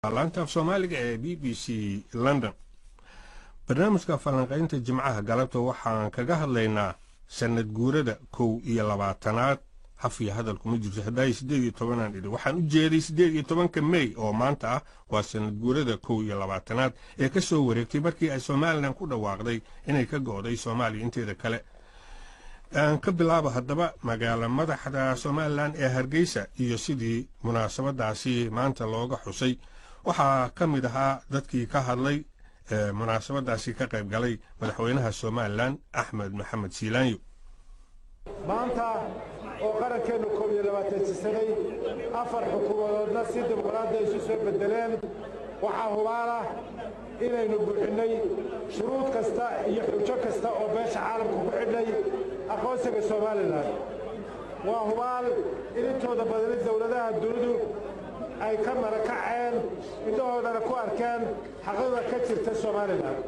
Laanta af Soomaaliga ee BBC London. Barnaamijka falanqaynta Jimcaha galabta waxaan kaga hadlaynaa sanad guurada 21aad. Hafiya hadalku ma jirto. Haddaay 18aan idhi, waxaan u jeeday 18-ka Mey oo maanta ah. Waa sanad guurada 21aad ee ka soo wareegtay markii ay Somaliland ku dhawaaqday inay ka go'day Soomaaliya inteeda kale. Aan ka bilaabo haddaba magaalo madaxda Somaliland ee Hargeysa iyo sidii munaasabadaasi maanta looga xusay. Waxaa ka mid ahaa dadkii ka hadlay munaasabadaasi ka qayb galay madaxweynaha Somaliland, Axmed Maxamed Siilaanyo. Maanta oo qarankeennu 21 jisaday, afar xukuumadoodna si dimuqraadda isu soo beddeleen, waxaa hubaala inaynu buuxinnay shuruud kasta iyo xujo kasta oo beesha caalamka ku xidhnay aqoonsiga Somaliland. Waa hubaal in intooda badani dawladaha dunidu ay ka marakaceen, indhahoodana ku arkeen xaqiiqda ka jirta Somaliland.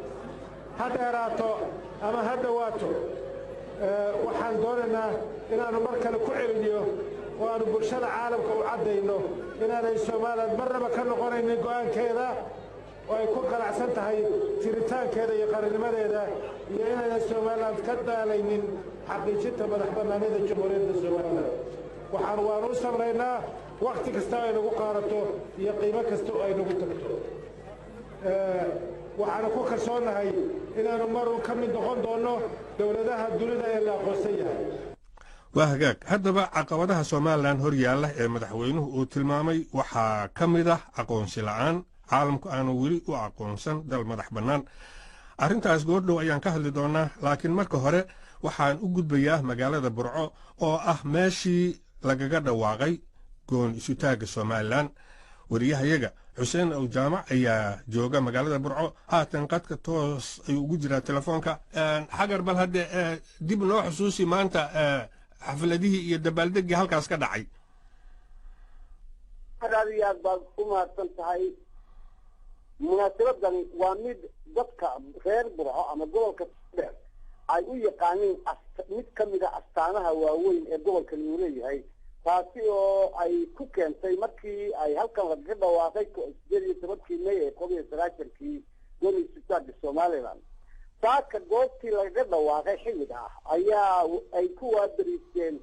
Ha dheeraato ama ha dhowaato, waxaan doonaynaa inaannu mar kale ku celiniyo oo aannu bulshada caalamka u caddayno inaanay Somaliland marnaba ka noqonaynin go'aankeeda, oo ay ku qanacsan tahay jiritaankeeda iyo qarannimadeeda, iyo inaynay Somaliland ka daalaynin xaqiijinta madax bannaanida Jamhuuriyadda Somaliland. Waxaan waanu u samraynaa wakhti kasta ay nagu qaadato iyo qiimo kasta oo ay nagu tagto. Waxaanu ku kalsoonnahay inaannu marun ka mid noqon doonno dowladaha dunida ee la aqoonsan yahay. Waa hagaag. Haddaba caqabadaha Somaliland hor yaalla ee madaxweynuhu uu tilmaamay waxaa ka mid ah aqoonsi la'aan caalamku aanu weli u aqoonsan dal madax bannaan. Arrintaas goordhow ayaan ka hadli doonaa, laakiin marka hore waxaan u gudbayaa magaalada Burco oo ah meeshii lagaga dhawaaqay goon isutaagga Somaliland. Wariyahayaga Xuseen Aw Jaamac ayaa jooga magaalada Burco haatan, qadka toos ayuu ugu jiraa telefoonka. Xagar, bal hadde dib noo xusuusi maanta xafladihii iyo dabaaldegii halkaas ka dhacay. Aad iyo aad baad u mahadsan tahay. Munaasabadani waa mid dadka reer Burco ama gobolka dheer ay u yaqaaniin mid ka mida astaamaha waaweyn ee gobolkan uu leeyahay, taasi oo ay ku keentay markii ay halkan lagaga dhawaaqay 18-kii May ee 91-kii gooni isutaagga Somaliland. Saaka goobtii lagaga dhawaaqay xilliga ah ayaa ay ku waabariisteen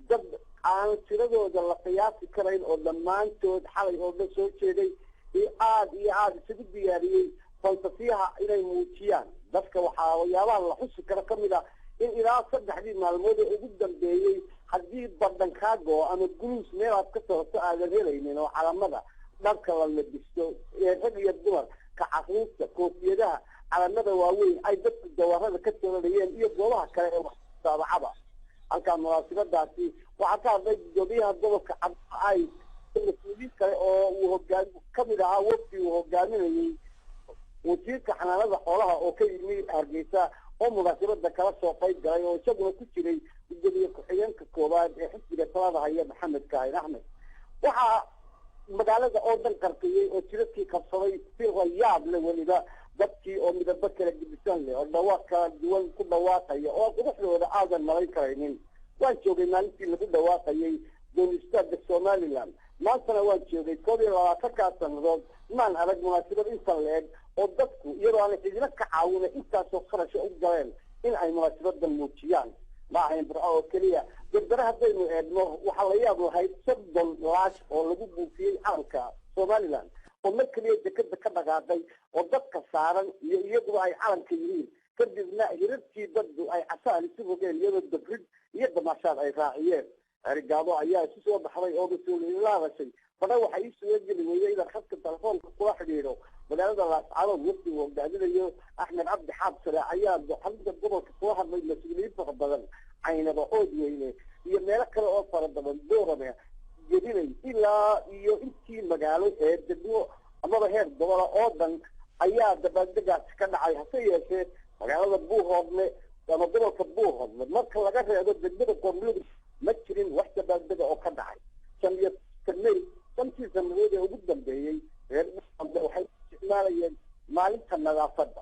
dad aan tiradooda la qiyaasi karayn, oo dhammaantood xalay oo dhan soo jeeday iyo aada iyo aada isugu diyaariyey fantasiyaha inay muujiyaan. Dadka waxaa waxyaabaha la xusi karo ka mid ah in ilaa 3dii maalmood ee ugu dambeeyey haddii badhan kaa goo ama guluus meelaad ka socoto aadan helaynin, oo calamada dharka la labisto ee rag iyo dumar, ka caruurta, koofiyadaha, calamada waaweyn ay dadku dawarada ka sooranayeen iyo goobaha kale ee waxsaabacaba. Halkaa munaasabadaasi waxaa ka hadlay gudoomiyaha gobolka Cabdi, mas-uuliyiin kale oo uu hogaan kamid ahaa wafdi uu hogaaminayey wasiirka xanaanada xoolaha oo ka yimi Hargeysa oo munaasabada kala soo qayb galay, oo isaguna ku jiray gudoomiye ku-xigeenka koowaad ee xisbiga talada haya, Maxamed Kaahin Axmed. Waxaa magaalada oo dhan qarqiyey oo jiradkii qabsaday si rayaab leh weliba dadkii oo midabo kala gedisan leh oo dhawaaq kala duwan ku dhawaaqaya oo quruxdooda aadan malayn karaynin. Waan joogay maalintii lagu dhawaaqayay goonistaagga Somaliland, maantana waan joogay. 21-kaa sanadood maan arag munaasabad intan la eg oo dadku iyadoo aanay cidina ka caawina intaasoo kharasha u galeen in ay munaasabadan muujiyaan. Ma ahayn Burco oo keliya. Berbere haddaynu eegno, waxaa la yaab lahayd 30 laash oo lagu buufiyey calanka Somaliland oo mar keliya dekeda ka dhaqaaqay, oo dadka saaran iyo iyaguba ay calanka yihiin, kadibna hirarkii daddu ay casaan isu rogeen iyadoo dabrid iyo damaashaad ay raaciyeen. Erigaabo ayaa isu soo baxday oo mas-uuliyiin la hadashay. Fadha waxaa ii suga geli weeyey inaan khadka telefoonka kula xidhiidho magaalada Laascaanood. Wafdi uu hogaaminayo Axmed Cabdi Xaabsare ayaa xarunta gobolka kula hadlay mas-uuliyiin fara badan. Caynaba, Oodweyne iyo meelo kale oo fara badan, Boorame, Gedinay, ilaa iyo intii magaalo ee degmo amaba heer gobola oo dhan ayaa dabaaldegaasi ka dhacay. Hase yeeshee magaalada Buuhoodle ama gobolka Buuhoodle, marka laga reebo degmada Qorlug, ma jirin wax dabaaldega oo ka dhacay. 5 May 5tii sanadood ee ugu dambeeyey reer Buuhoodle waxay isticmaalayeen maalinta nadaafadda.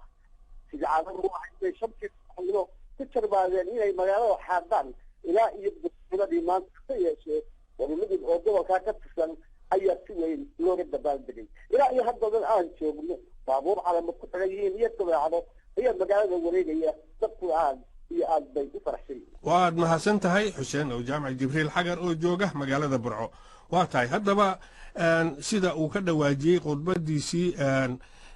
Sida caadadu waxay 5tii subaxnimo ku jarmaadeen inay magaalada xaadaan ilaa iyo gudnimadii maanta. Hase yeeshee Qorlugud oo gobolkaa ka tirsan Ayaa si weyn looga dabaaldegay. Ilaa iyo haddadan aan joogno, baabuur calamo ku xigan yihiin iyo dabeecado ayaa magaalada wareegaya. Dadku aad iyo aad bay u faraxsan yihiin. Waad mahadsan tahay, Xuseen oo Jaamac Jibriil Xagar oo jooga magaalada Burco. Waa tahay. Haddaba, sida uu ka dhawaajiyey khudbadiisii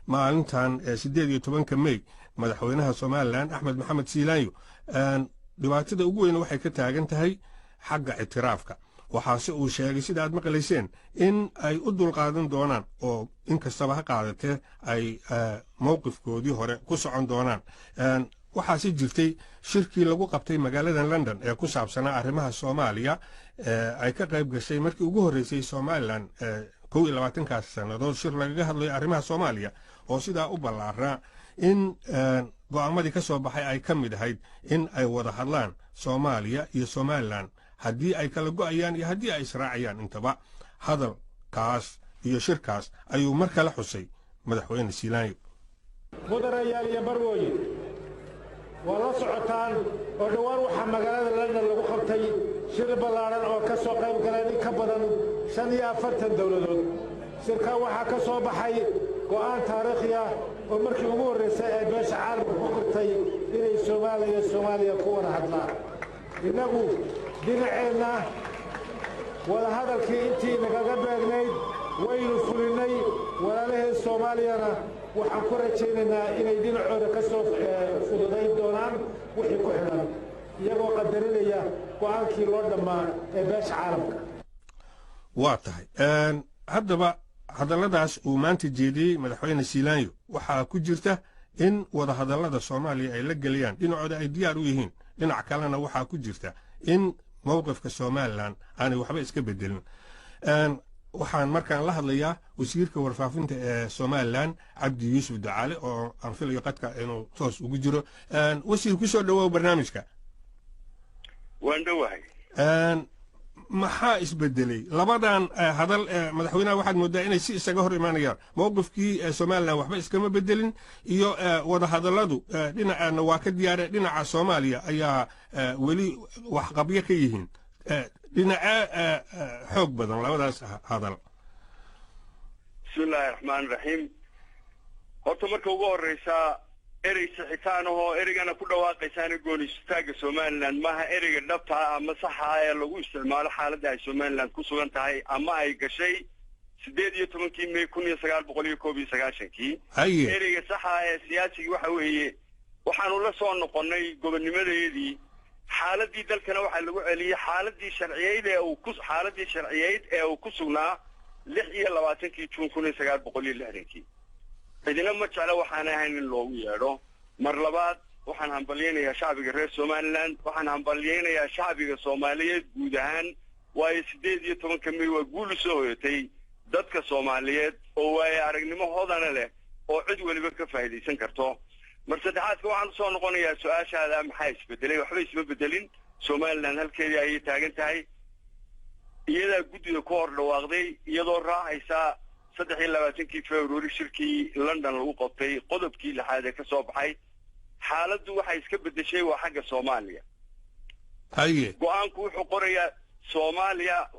maalintan 18-ka Mey madaxweynaha Somaliland Axmed Maxamed Siilaanyo, dhibaatada ugu weyn waxay ka taagan tahay xagga ictiraafka. Waxaase uu sheegay, sida aad maqlayseen, in ay u dulqaadan doonaan oo inkastaba ha qaadatee ay mowqifkoodii hore ku socon doonaan. Waxaase jirtay shirkii lagu qabtay magaalada London ee ku saabsanaa arrimaha Soomaaliya, ay ka qayb gashay markii ugu horreysay Somaliland 21-kaas sannadood shir lagaga hadlayo arrimaha Soomaaliya oo sidaa u ballaaraa, in go'aamadii ka soo baxay ay ka mid ahayd in ay wada hadlaan Soomaaliya iyo Somaliland haddii ay kala go'ayaan iyo haddii ay israacayaan intaba. Hadalkaas iyo shirkaas ayuu mar kale xusay madaxweyne Siilaanyo. Mudanayaal iyo marwooyin, waa la socotaan oo dhowaan waxaa magaalada London lagu qabtay shir ballaadhan oo ka soo qayb galeen in ka badan 45 dowladood. Shirkaa waxaa ka soo baxay go'aan taariikhi ah oo markii ugu horraysay ay beesha caalamka ku qirtay inay Soomaaliya iyo Soomaaliya ku wada hadlaan. Innagu dhinaceenna wadahadalkii intii nagaga beegnayd waynu fulinnay. Walaalaheen Soomaaliyana waxaan ku rajaynaynaa inay dhinacooda ka soo fududayn doonaan wixii ku xidhan, iyagoo qadarinaya go'aankii loo dhammaa ee beesha caalamka. Waa tahay. Haddaba, hadalladaas uu maanta jeediyey madaxweyne Siilaanyo waxaa ku jirta in wadahadallada Soomaaliya ay la geliyaan dhinacooda ay diyaar u yihiin. Dhinac kalena waxaa ku jirta in mowqifka Somaliland aanay waxba iska bedelin. Waxaan markaan la hadlayaa wasiirka warfaafinta ee Somaliland, Cabdi Yuusuf Ducaale, oo aan filayo qadka inuu toos ugu jiro. Wasiir, kusoo dhawow barnaamijka. Waan dhowahay. Maxaa isbedelay labadan hadal? Madaxweynaha waxaad moodaa inay si isaga hor imaanayaan: mowqifkii Somaliland waxba iskama bedelin iyo wadahadalladu dhinacaana waa ka diyaare, dhinaca Soomaaliya ayaa weli waxqabyo ka yihiin. Dhinacee xoog badan labadaas hadal? Bismi illaahi raxmaan raxiim. Horta marka ugu horreysaa, erey sixitaan ahoo ereygana ku dhawaaqaysaana gooniisutaagga Somaliland maaha ereyga dhabta ah ama saxa ah ee lagu isticmaalo xaaladda ay Somaliland ku sugan tahay ama ay gashay 18-kii May 1991-kii. Ereyga saxa ah ee siyaasigii waxa weeye waxaanu la soo noqonnay gobonnimadeedii. Xaaladii dalkana waxaa lagu celiyey xaaladii sharciyeyd ee uu ku sugnaa 26-kii Juun 1960-kii. Cidina ma jecla waxaan ahayn in loogu yeedho. Mar labaad waxaan hambalyaynayaa shacbiga reer Somaliland, waxaan hambalyaynayaa shacbiga Soomaaliyeed guud ahaan, waayo 18-ka May waa guul u soo hoyatay dadka Soomaaliyeed oo waayo aragnimo hodana leh oo cid weliba ka faa'iidaysan karto. Mar saddexaadka waxaan usoo noqonayaa su-aashaada: maxaa isbedelay? Waxba isma bedelin. Somaliland halkeedii ayay taagan tahay. Iyadaa guddida ku hor dhawaaqday, iyadoo raacaysa 23-kii February shirkii London lagu qabtay qodobkii lixaad ee ka soo baxay. Xaaladdu waxay iska beddeshay waa xagga Soomaaliya. Go-aanku wuxuu qorayaa Soomaaliya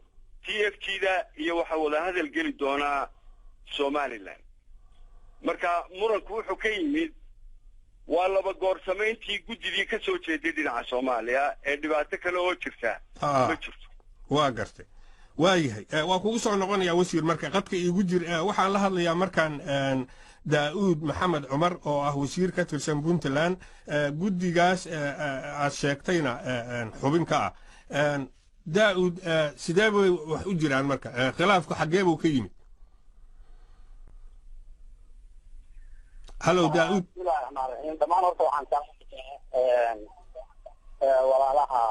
TFG da iyo waxaa wadahadal geli doonaa Somaliland. Marka muranku wuxuu ka yimid waa laba goor samayntii guddidii ka soo jeeday dhinaca Soomaaliya, ee dhibaato kale oo jirta ma jirto. Waa gartay, waa yahay. Waa kugu soo noqonayaa, wasiir. Marka qadka iigu jir. Waxaan la hadlayaa markaan Daa'uud Maxamed Cumar oo ah wasiir ka tirsan Puntland, guddigaas aad sheegtayna xubin ka ah. Daa'uud, sidee bay wax u jiraan? Marka khilaafku xaggee buu ka yimid? Halo, Daa'uud. Bismillahi raxmaan raxiim. Dhammaan horta waxaan walaalaha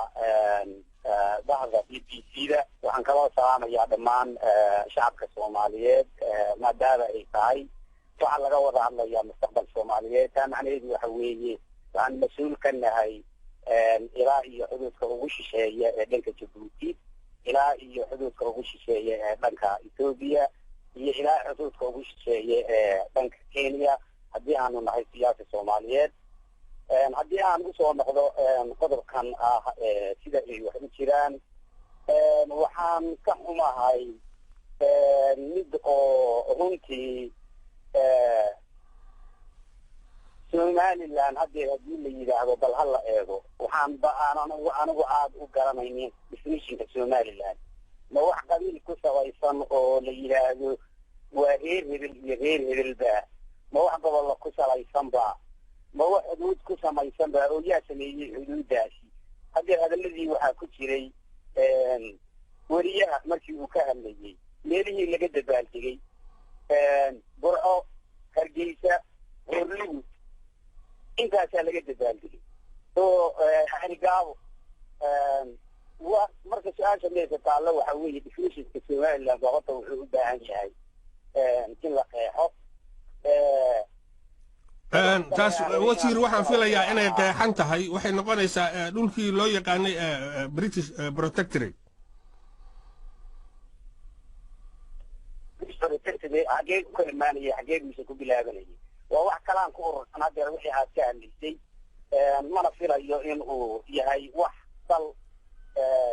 bahda BBC da, waxaan kaloo salaamayaa dhammaan shacabka Soomaaliyeed. Maadaama ay tahay waxaa laga wada hadlayaa mustaqbal Soomaaliyeed, taa macnaheedu waxa weeye waxaan mas-uul ka nahay ilaa iyo xuduudka ugu shisheeya ee dhanka Jabuuti, ilaa iyo xuduudka ugu shisheeya ee dhanka Etoobiya, iyo ilaa xuduudka ugu shisheeya ee dhanka Kenya, haddii aanu nahay siyaasi Soomaaliyeed. Haddii aan usoo noqdo qodobkan ah sida ay wax u jiraan, waxaan ka xumahay Mid oo runtii Somaliland haddee haddii la yidhaahdo bal ha la eego, waxaan ba aan anigu aada u garanaynin definitionka Somaliland. Ma wax qabiil ku sabaysan oo la yidhaahdo waa reer hebel iyo reer hebelba? Ma wax gobolla ku salaysanba? Ma wax xuduud ku samaysanba? Oo yaa sameeyey xuduuddaasi? Haddee hadaladii waxaa ku jiray weriyaha markii uu ka hadlayey meelihii laga dabaaldegay, Burco, Hargeysa, Horlugud, intaasaa laga dabaaldegay oo Xarigaabo wa. Marka su-aasha meesha taallo waxa weeye definitionka Somaliland ba horta wuxuu u baahan yahay in la qeexo. Taas, wasiir, waxaan filayaa inay qeexan tahay. Waxay noqonaysaa dhulkii loo yaqaanay British Protectorate. Xagee ku imaanaya, xagee mise ku bilaabanayay? Waa wax kalaan ku urursan haddeer wixii aad ka hadlaysay. Mana filayo in uu yahay wax dal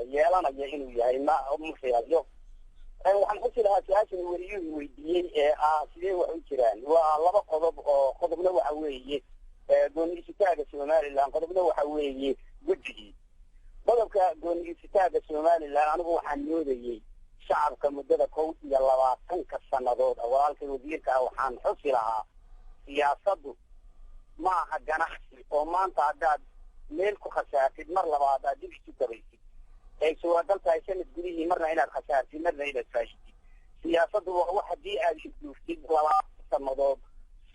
yeelanaya inuu yahay, ma filayo. Waxaan xusi lahaa su-aashan weriyuhu weydiiyey ee ah sidee wax u jiraan. Waa laba qodob, oo qodobna waxa weeye gooni-isutaaga Somaliland, qodobna waxa weeye guddigii. Qodobka gooni-isutaaga Somaliland, anigu waxaan moodayey shacabka muddada 21-ka sannadood. Walaalkay wasiirka ah waxaan xusi lahaa, siyaasaddu ma aha ganacsi oo maanta haddaad meel ku khasaartid mar labaad aad dib isu gabaysid, ay suuragal tahay sanad gudihii marna inaad khasaartid, marna inaad faashitid. Siyaasaddu waa wax haddii aad isduuftid 20 sannadood,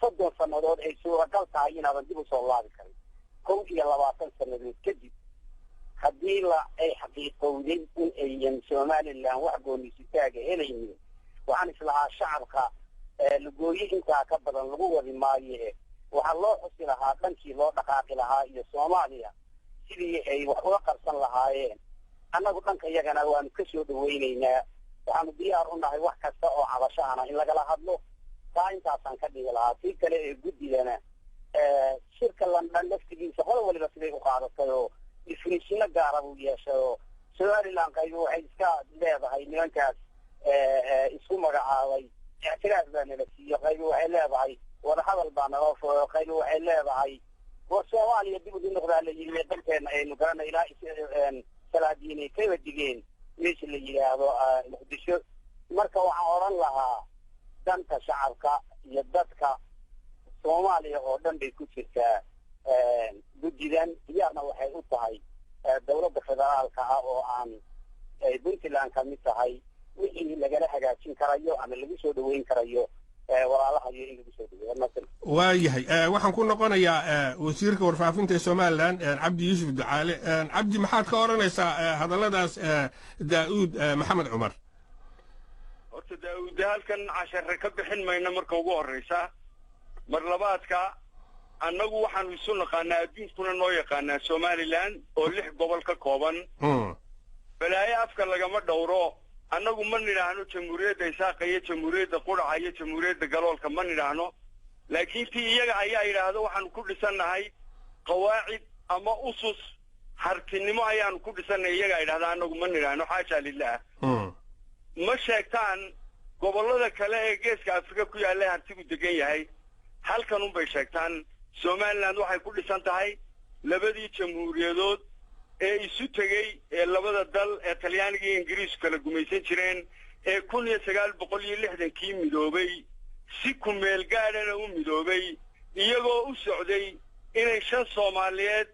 30 sannadood, ay suuragal tahay inaadan dib usoo laabi karin. 21 sannadood kadib haddii la ay xaqiiqowday in ayan Somaliland wax goonisitaaga helaynin, waxaan islahaa shacabka lagooye intaa ka badan lagu wadi maaye. Waxaa loo xusi lahaa dhankii loo dhaqaaqi lahaa iyo Soomaaliya sidii ay wax uga qabsan lahaayeen. Annagu dhanka iyagana waanu ka soo dhawaynaynaa, waxaanu diyaar u nahay wax kasta oo cabasho ana in lagala hadlo. Taa intaasaan ka dhigi lahaa. Tii kale ee guddidana, shirka London laftigiisa qolo waliba siday u qaadatay oo definishino gaara buu yeeshay, oo Somaliland qaybi waxay iska leedahay nimankaas isku magacaabay ictiraaf baa nala siiyo, qaybi waxay leedahay wadahadal baa naloo furay, qaybi waxay leedahay war Soomaaliya dib ugu noqdaa la yidhi. Dalkeena aynu garana ilaa salaadiinay kaba digeen meesha la yidhaahdo Muqdisho. Marka waxaan odhan lahaa danta shacabka iyo dadka Soomaaliya oo dhan bay ku jirtaa guddidan, diyaarna waxay u tahay dowladda federaalka ah oo aan ay Puntland ka mid tahay wixii lagala hagaajin karayo ama lagu soo dhaweyn karayo walaalaha iyo in lagu soo dhaweeyo. Waayahay, waxaan ku noqonayaa wasiirka warfaafinta ee Somaliland, Cabdi Yuusuf Ducaale. Cabdi, maxaad ka odhanaysaa hadalladaas Daa'uud Maxamed Cumar? Horta Daa'uud halkan cashare ka bixin mayno marka ugu horreysa. Mar labaadka, annagu waxaanu isu naqaanaa, adduunkuna noo yaqaanaa, Somaliland oo 6 gobol ka kooban. Balaayo afka lagama dhowro. Annagu ma nidhaahno jamhuuriyadda Isaaqa iyo jamhuuriyadda Qudhaca iyo jamhuuriyadda Galoolka, ma nidhaahno, laakiin tii iyaga ayaa yidhaahdo waxaanu ku dhisannahay qawaacid ama usus hartinimo ayaanu ku dhisannahay. Iyagaa yidhahda, annagu ma nidhaahno, xaashaa lilah. Ma sheegtaan gobollada kale ee Geeska Afrika ku yaalla hartigu degan yahay, halkan unbay sheegtaan. Somaliland waxay ku dhisan tahay labadii jamhuuriyadood ee isu tegey ee labada dal ee Talyaaniga iyo Ingiriisku kala gumaysan jireen ee 1960-kii midoobay, si ku meel gaadhana u midoobay, iyagoo u socday inay shan Soomaaliyeed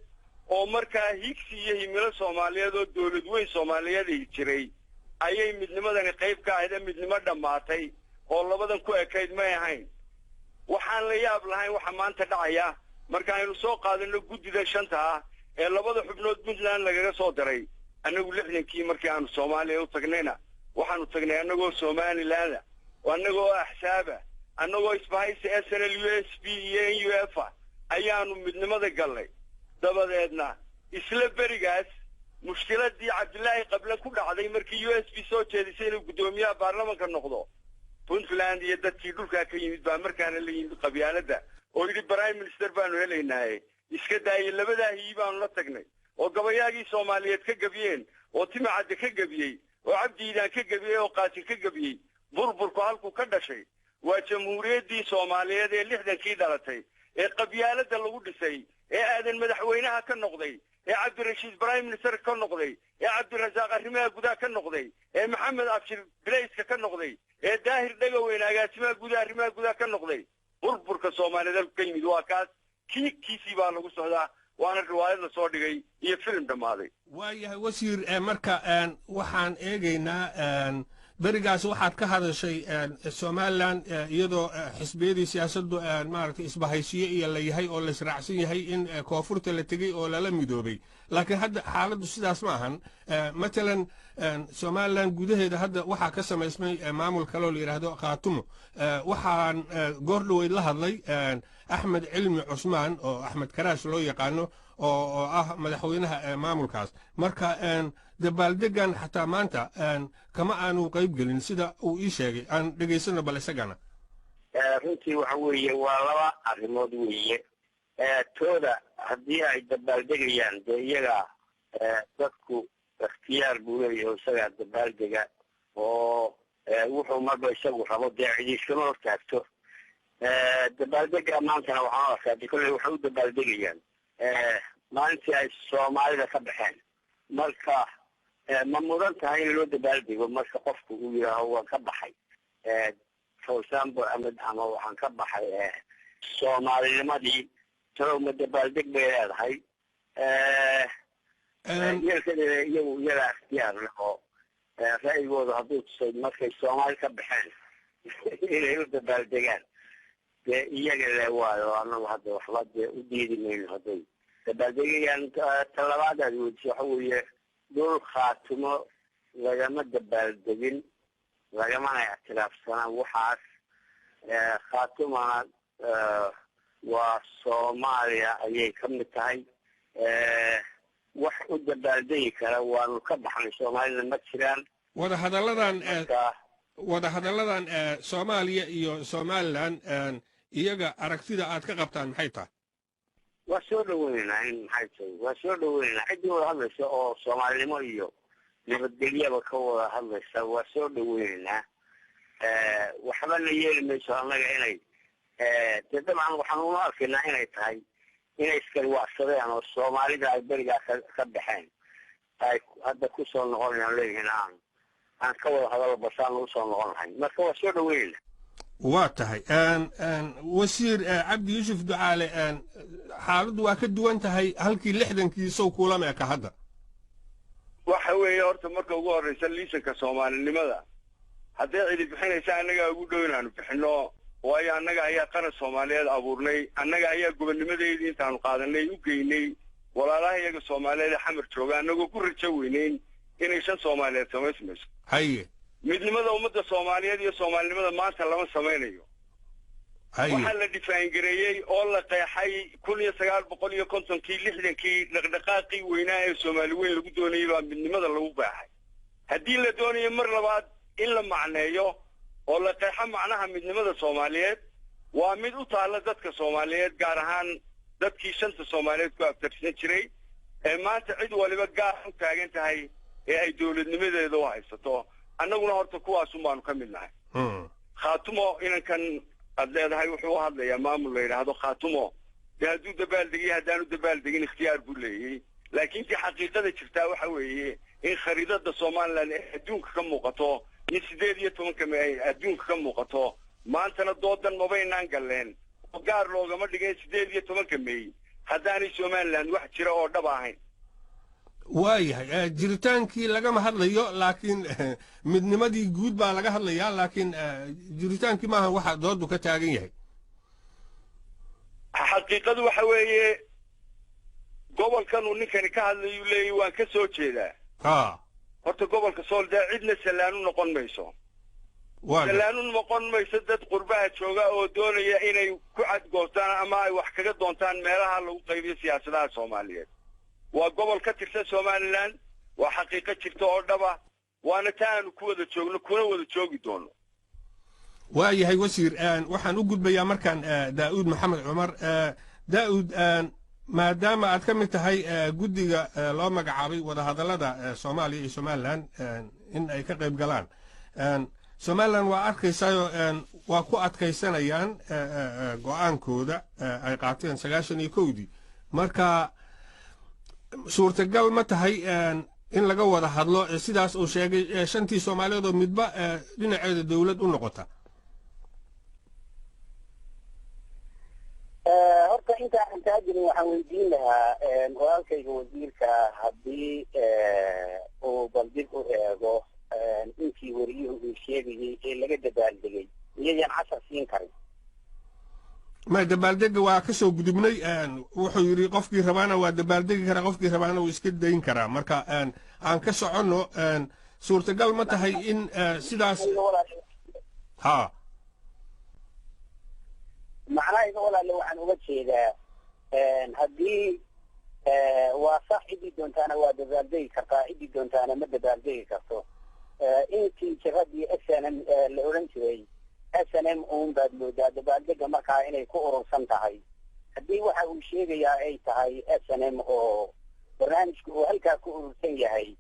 oo markaa higsi iyo himilo Soomaaliyeed oo dawlad weyn Soomaaliyeed ay jiray ayay midnimadani qayb ka ahayd. Ee midnimo dhammaatay oo labadan ku ekayd may ahayn. Waxaan la yaab lahayn waxa maanta dhacaya marka aynu soo qaadano guddida shanta ah ee labada xubnood Puntland lagaga soo daray. Annagu 60-kii markii aanu Soomaaliya u tagnayna, waxaanu tagnay annagoo Somaliland, annagoo axsaaba, annagoo isbahaysi SNL, USP iyo NUF a ayaanu midnimada gallay. Dabadeedna isla berigaas mushkiladii Cabdilaahi Qable ku dhacday markii USP soo jeedisay inuu guddoomiyaha baarlamanka noqdo, Puntland iyo dadkii dhulkaa ka yimid baa markaana la yimid qabyaaladda oo yidhi prime minister baanu helaynaaye iska daayey. Labadaa hiyi baanu la tagnay oo gabayaagii Soomaaliyeed ka gebiyeen, oo Timacadde ka gebiyey, oo Cabdiidaan ka gebiyey, oo Qaasin ka gebiyey. Burburku halkuu ka dhashay waa Jamhuuriyaddii Soomaaliyeed ee 60-kii dhalatay, ee qabyaaladda lagu dhisay, ee Aadan madaxweynaha ka noqday, ee Cabdirashiid prime minister ka noqday, ee Cabdirasaaq arrimaha gudaha ka noqday, ee Maxamed Abshir bilayska ka noqday, ee Daahir Dhegaweyne agaasimaha gudaha arrimaha gudaha ka noqday. Burburka Soomaaliyeed halku ka yimid waa kaas. Kiisii baa lagu socdaa, waana riwaayad la soo dhigay iyo filim dhammaaday. Waayahay, wasiir. Marka waxaan eegaynaa, berigaas waxaad ka hadashay Somaliland iyadoo xisbiyadii siyaasaddu maaragtay isbahaysiyo iyo la yahay oo laisraacsan yahay in koonfurta la tegey oo lala midoobay, laakiin hadda xaaladdu sidaas ma ahan. Matalan, Somaliland gudaheeda hadda waxaa ka samaysmay maamul kaloo la yidhaahdo Khaatumo. Waxaan goor dhoweyd la hadlay Axmed Cilmi Cusmaan, oo Axmed Karaash loo yaqaano, oo ah madaxweynaha maamulkaas. Marka dabaaldegan xataa maanta kama aanu qayb gelin, sida uu ii sheegay. Aan dhegaysano bal isagana. Runtii waxa weeye waa laba arrimood weeye. Tooda haddii ay dabaaldegayaan, dee iyaga dadku ikhtiyaar buu leeyahay oo isagaa dabaaldega oo wuxuu marba isagu rabo, dee cidi iskama hortaagto. Dabaaldega maantana waxaan arkaa de kolley waxay u dabaaldegayaan maalintii ay Soomaalida ka baxeen. Marka ma mudan tahay in loo dabaaldego marka qofku uu yidhaaho waan ka baxay, for example, ama waxaan ka baxay Soomaalinimadii? Talow ma dabaaldeg bay leedahay? Yeelkadeeda iyagu iyagaa ikhtiyaar leh oo ra'yigooda hadduu tusay markay Soomaali ka baxeen inay u dabaaldegaan, dee iyaga le waayo. Anagu hadda waxba dee u diidi mayno hadday dabaaldegayaan. Talabaad aad weydiso waxa weeye, dhul Khaatumo lagama dabaaldegin, lagamana ictiraafsana waxaas. Khaatumana waa Soomaaliya ayay ka mid tahay. Wax u dabaaldegi kara waanu ka baxnay Soomaalina ma jiraan. Wadahadalladan Soomaaliya iyo Somaliland, iyaga aragtida aad ka qabtaan maxay tahay? Waa soo dhaweynaynaa in maxay tahay, waa soo dhaweynaynaa ciddii wada hadlaysa oo Soomaalinimo iyo nabadgelyaba ka wada hadlaysa, waa soo dhaweynaynaa. Waxba na yeeli mayso annaga inay dee dabcan waxaan una arkaynaa inay tahay inay isgarwaacsadeen oo Soomaalida ay berigaa ka baxeen ay hadda kusoo noqonayaan, leeyihiin aan ka wada hadalo basaan lagu soo noqon lahayn. Marka waa soo dhaweynayna. Waa tahay, wasiir Cabdi Yuusuf Ducaale. Xaaladdu waa ka duwan tahay halkii 60-kii, sow kuulama eka hadda? Waxa weeye, horta marka ugu horreysa, liisanka Soomaalinimada hadday cidi bixinaysa, annagaa ugu dhow inaanu bixinno, waayo annaga ayaa qaran Soomaaliyeed abuurnay. Annaga ayaa gobonnimadeedii intaanu qaadanay u geynay walaalaha iyaga Soomaaliyeed ee Xamar jooga, annagoo ku rajo weyneyn inay shan Soomaaliyeed samaysmayso. Midnimada ummadda Soomaaliyeed iyo Soomaalinimada maanta lama samaynayo. Waxaa la define gareeyey oo la qeexay 1950-kii, 60-kii, dhaqdhaqaaqii weynaa ee Soomaali weyn lagu doonayey baa midnimada lagu qeexay. Haddii la doonayo mar labaad in la macneeyo oo la qeexo macnaha midnimada Soomaaliyeed, waa mid u taalla dadka Soomaaliyeed, gaar ahaan dadkii shanta Soomaaliyeed ku abtirsan jiray ee maanta cid waliba gaar u taagan tahay ee ay dowladnimadeeda u haysato. Annaguna horta kuwaasun baanu ka mid nahay. Khaatumo, inankan aad leedahay wuxuu u hadlayaa maamul la yidhaahdo Khaatumo, dee hadduu dabaaldegiyo haddaanu dabaaldegin ikhtiyaar buu leeyey. Laakiin tii xaqiiqada jirtaa waxa weeye in khariidada Somaliland ay adduunka ka muuqato, in 18-ka ay adduunka ka muuqato. Maantana doodan mabaynaan galleen oo gaar loogama dhigeen 18-ka May haddaanay Somaliland wax jira oo dhab ahayn. Waayahay, jiritaankii lagama hadlayo, laakiin midnimadii guud baa laga hadlayaa, laakiin jiritaankii maaha waxa doodu ka taagan yahay. Xaqiiqadu waxa weeye, gobolkan uu ninkani ka hadlayuu leeyahy waan ka soo jeedaa. Horta gobolka Sool dee cidna sallaanu noqon mayso. Sallaanu noqon mayso dad qurbaha jooga oo doonaya inay ku cadgoostaan ama ay wax kaga doontaan meelaha lagu qaybiyo siyaasadaha Soomaaliyeed. Waa gobol ka tirsan Somaliland, waa xaqiiqo jirta oo dhaba, waana ta aanu ku wada joogno kuna wada joogi doono. Waayahay, wasiir. Waxaan u gudbayaa markaan Daa'uud Maxamed Cumar. Daa'uud, maadaama aad ka mid tahay guddiga loo magacaabay wadahadallada Soomaaliya iyo Somaliland in ay ka qayb galaan, Somalilan waa arkaysaayo, waa ku adkaysanayaan go-aankooda ay qaateen 91-dii. Marka suurtagal ma tahay in laga wada hadlo sidaas uu sheegay, shantii Soomaaliyeed oo midba dhinaceeda dowlad u noqota? Horta inta aan taa jirin, waxaan weydiin lahaa walaalkayga wasiirka haddii uu bal dib u eego intii wariyuhu uu sheegayey ee laga dabaaldegay, miyayaan cashar siin karin? Ma dabaaldega waa ka soo gudubnay. Wuxuu yidhi qofkii rabaana waa dabaaldegi karaa, qofkii rabaana wuu iska dayn karaa. Marka aan ka soconno, suurtagal ma tahay in sidaas ha? Macnahayga, walaale, waxaan uga jeedaa haddii waa sax, ciddii doontaana waa dabaaldegi kartaa, ciddii doontaana ma dabaaldegi karto. Intii jiradii SNM la odhan jiray, SNM uun baad moodaa dabaaldega markaa inay ku urursan tahay. Haddii waxa uu sheegayaa ay tahay SNM oo barnaamijku uu halkaa ku urursan yahay,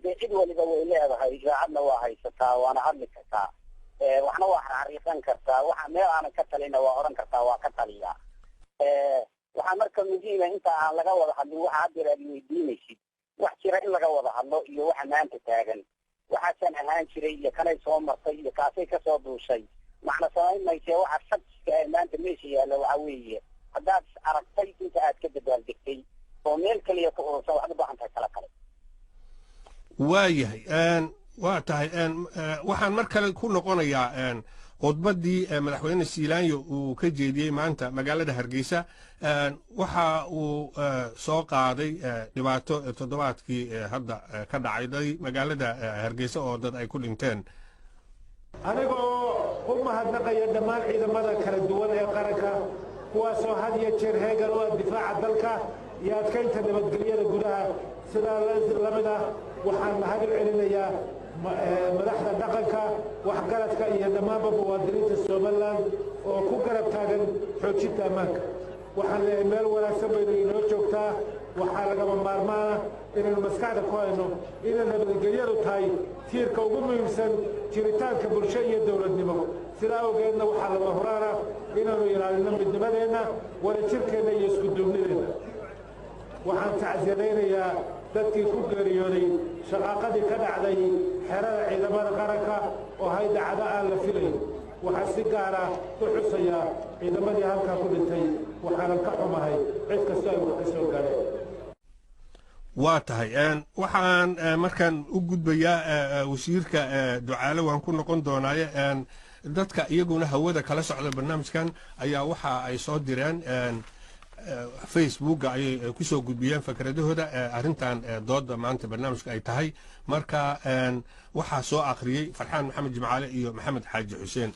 dee cid waliba way leedahay, idaacadna waa haysataa, waana hadli kartaa, waxna waa xariiqan kartaa, waxa meel aanan ka talina waa odhan kartaa waa ka taliyaa. Waxaa marka muhiima inta aan laga wada hadlin waxa haddeer aad weydiinaysid, wax jira in laga wada hadlo iyo waxa maanta taagan. Waxaasaan ahaan jiray iyo kanay soo martay iyo kaasay kasoo duushay macna samayn maysee. Waxa shakiska ee maanta meesha yaalla waxa weeye, haddaad aragtay inta aad ka dabaaldegtay oo meel kaliya ku urursan, waxaad u baahan tahay kala kale. Waayahay, waa tahay. Waxaan mar kale ku noqonayaa khudbaddii madaxweyne Siilaanyo uu ka jeediyey maanta magaalada Hargeysa. Waxa uu soo qaaday dhibaato toddobaadkii hadda ka dhacday magaalada Hargeysa oo dad ay ku dhinteen. Anigoo u mahadnaqaya dhammaan ciidamada kala duwan ee qaranka, kuwaasoo had iyo jeer heegan u ah difaaca dalka iyo adkaynta nabadgelyada gudaha, sidaa la mid ah waxaan mahad u celinayaa madaxda dhaqanka, waxgaradka iyo dhammaanba muwaadiniinta Somalilan oo ku garab taagan xoojinta ammaanka. Waxaan leeyahay meel wanaagsan baynu inoo joogtaa. Waxaa lagama maarmaana inaynu maskaxda ku hayno inay nabadgelyadu tahay tiirka ugu muhiimsan jiritaanka bulsho iyo dowladnimo. Sidaa awgeedna waxaa lama huraana inaanu ilaalino midnimadeenna, wadajirkeenna iyo iskuduubnideenna. Waxaan tacsiyadaynayaa dadkii ku geeriyooday shaqaaqadii ka dhacday xerada ciidamada qaranka oo hay dhacdo aan la filayn. Waxaan si gaara u xusayaa ciidamadii halkaa ku dhintay, waxaanan ka xumahay cid kastoo ay wax ka soo gaadheen. Waa tahay. Waxaan markaan u gudbayaa wasiirka Ducaale, waan ku noqon doonaaye. Dadka iyaguna hawada kala socda barnaamijkan ayaa waxa ay soo direen Facebooka, ayay ku soo gudbiyeen fikradahooda arrintan dooda maanta barnaamijka ay tahay. Marka waxaa soo akhriyey Farxaan Maxamed Jimcaale iyo Maxamed Xaaji Xuseen.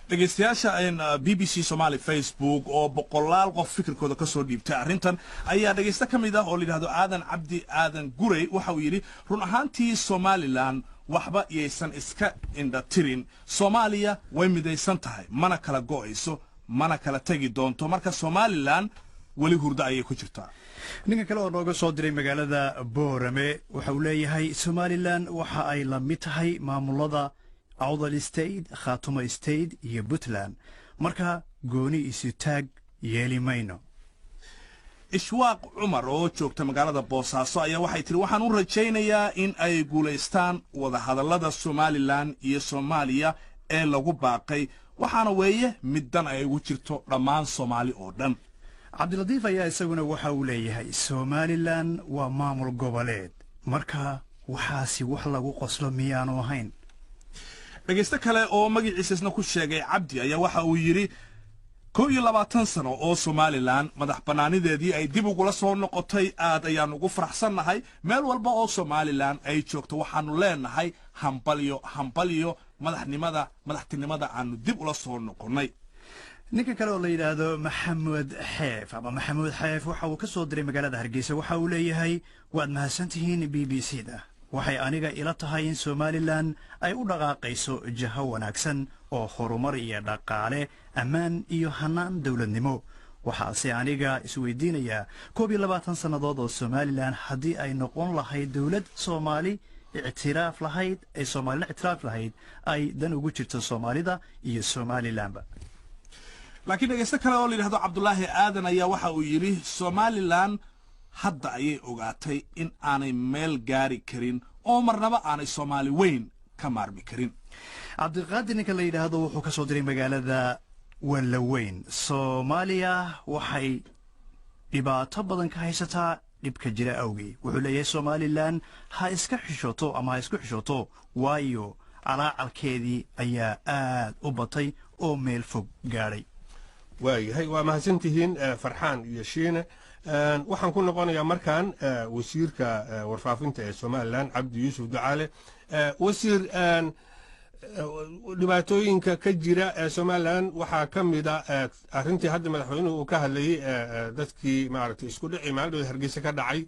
Dhegaystayaasha BBC Somali Facebook oo boqolaal qof fikirkooda ka soo dhiibtay arrintan ayaa dhegaysto ka mid ah oo la yidhahdo Aadan Cabdi Aadan Gurey waxa uu yidhi: "Run ahaantii Somalilan waxba yaysan iska indhatirin. Soomaaliya way midaysan tahay, mana kala go'ayso, mana kala tegi doonto. Marka Somalilan weli hurdo ayay ku jirtaa." Ninka kale oo nooga soo diray magaalada Boorame waxa uu leeyahay: "Somalilan waxa ay la mid tahay maamulada Awdal State, Khaatumo State iyo Puntland, marka gooni isu taag yeeli mayno." Ishwaaq Cumar oo joogta magaalada Boosaaso ayaa waxay tihi: "Waxaan u rajaynayaa in ay guulaystaan wadahadallada Somalilan iyo Soomaaliya ee lagu baaqay, waxaana weeye mid dan ay ugu jirto dhammaan Soomaali oo dhan." Cabdilatiif ayaa isaguna waxa uu leeyahay: "Somalilan waa maamul goboleed, marka waxaasi wax lagu qoslo miyaanu ahayn?" Dhegaysto kale oo magaciisa isna ku sheegay Cabdi ayaa waxa uu yidhi: "21 sano oo Somalilan madax bannaanideedii ay dib ugula soo noqotay, aad ayaan ugu faraxsannahay. Meel walba oo Somalilan ay joogto waxaannu leenahay hambalyo, hambalyo, madaxnimada, madaxtinimada aanu dib ula soo noqonnay." Ninka kale oo la yidhaahdo Maxamed Xeef ama Maxamuud Xeef waxa uu ka soo diray magaalada Hargeysa. Waxa uu leeyahay: "Waad mahadsantihiin BBC da. Waxay aniga ila tahay in Somalilan ay u dhaqaaqayso jaho wanaagsan oo horumar iyo dhaqaale, ammaan iyo hannaan dowladnimo. Waxaase aniga isweydiinayaa 21 sannadood oo Somalilan haddii ay noqon lahayd dowlad Soomaali Ictiraaf lahayd ay Soomaalina ictiraaf lahayd ay dan ugu jirto Soomaalida iyo Somalilandba. Laakiin dhegaysto kale oo la yidhahdo Cabdulaahi Aadan ayaa waxa uu yidhi, Somalilan hadda ayay ogaatay in aanay meel gaari karin oo marnaba aanay Soomaali weyn ka maarmi karin. Cabdiqaadir ninka la yidhaahdo wuxuu ka soo diray magaalada Wallaweyn. Soomaaliya waxay dhibaato badan ka haysataa dhibka jira awgii. Wuxuu leeyahay, Somalilan ha iska xishooto ama ha isku xishooto, waayo calaacalkeedii ayaa aad u batay oo meel fog gaadhay. Waayahay, waa mahadsantihiin, Farxaan iyo Shiine. Waxaan ku noqonayaa markaan wasiirka warfaafinta ee Somalilan, Cabdi Yuusuf Ducaale. Wasiir, dhibaatooyinka ka jira ee Somalilan waxaa ka mid a arrintii hadda madaxweynuhu uu ka hadlayey, dadkii maaragtay isku dhici maalidooda Hargeysa ka dhacay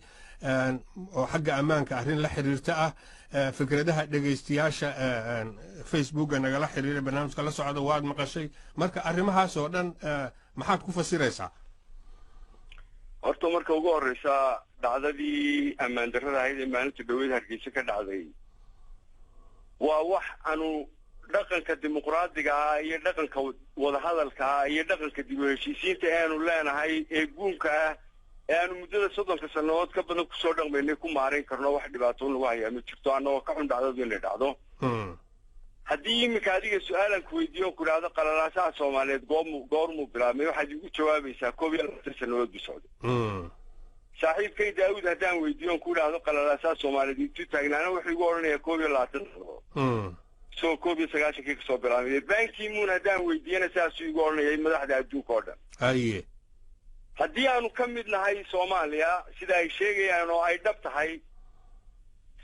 oo xagga ammaanka arrin la xiriirta ah. Fikradaha dhegaystayaasha Facebooka nagala xiriira, barnaamijka la socda, waad maqashay. Marka arrimahaas oo dhan maxaad ku fasiraysaa? Horta marka ugu horreysa, dhacdadii ammaan darrada ahayd ee maalinta dhaweyd Hargeysa ka dhacday waa wax aanu dhaqanka dimuqraadiga ah iyo dhaqanka wadahadalka ah iyo dhaqanka dib u heshiisiinta ee aanu leenahay ee guunka ah ee aanu muddada 30-ka sannadood ka badan kusoo dhaqmaynay ku maarayn karno. Wax dhibaato lagu hayaa ma jirto, annagoo ka xun dhacdadu inay dhacdo. Haddii iminka adiga su-aalan ku weydiiyo on ku idhaahdo qalalaasaha Soomaaliyeed goormuu bilaabmay, waxaad igu jawaabaysaa 21 sannadood buu socday. Saaxiibkay Daawud haddaan weydiiyo on ku idhaahdo qalalaasaha Soomaaliyeed intuu taagnaana, wuxuu igu odhanayaa 21 sannadood, soo 91-kii kasoo bilaabmay. Ban Ki-moon haddaan weydiiyana saasuu igu odhanayay, madaxda adduunka oo dhan. Haddii aanu ka mid nahay Soomaaliya sida ay sheegayaan oo ay dhab tahay,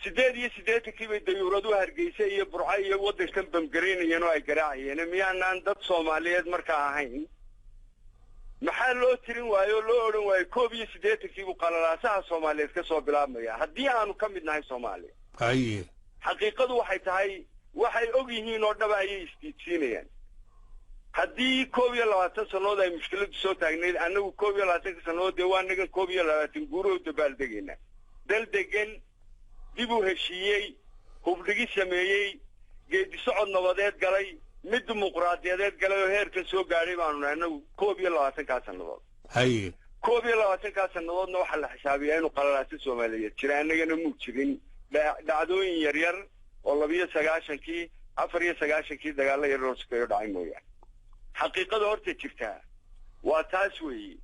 88-kii bay dayuuraduhu Hargeysa iyo Burco iyo waddankan bamgaraynayeen oo ay garaacayeen. Miyaanaan dad Soomaaliyeed markaa ahayn? Maxaa loo tirin waayo oo loo odhan waayo 81-kii buu qalalaasaha Soomaaliyeed ka soo bilaabmaya haddii aanu ka mid nahay Soomaaliya? Xaqiiqadu waxay tahay, waxay og yihiin oo dhaba ayay isdiidsiinayaan. Haddii 21 sannadood ay mushkiladu soo taagnayd, annagu 21-ka sannadood dee waa nagan 21 guuroo dabaaldegaynaa. Dal degan, dib u heshiiyey, hubdhigi sameeyey, geedi socod nabadeed galay, mid dimuqraadiyadeed galay oo heerkan soo gaadhay baanu nahay annagu 21-kaa sannadood. 21-kaa sannadoodna waxaa la xisaabiyaa inuu qalalaasa Soomaaliyeed jira. Annagana muu jirin dhacdooyin yaryar oo 92-kii, 94-kii dagaalo yar oo sukeeyo dhacay mooyaane. Xaqiiqada horta jirtaa waa taas weeye.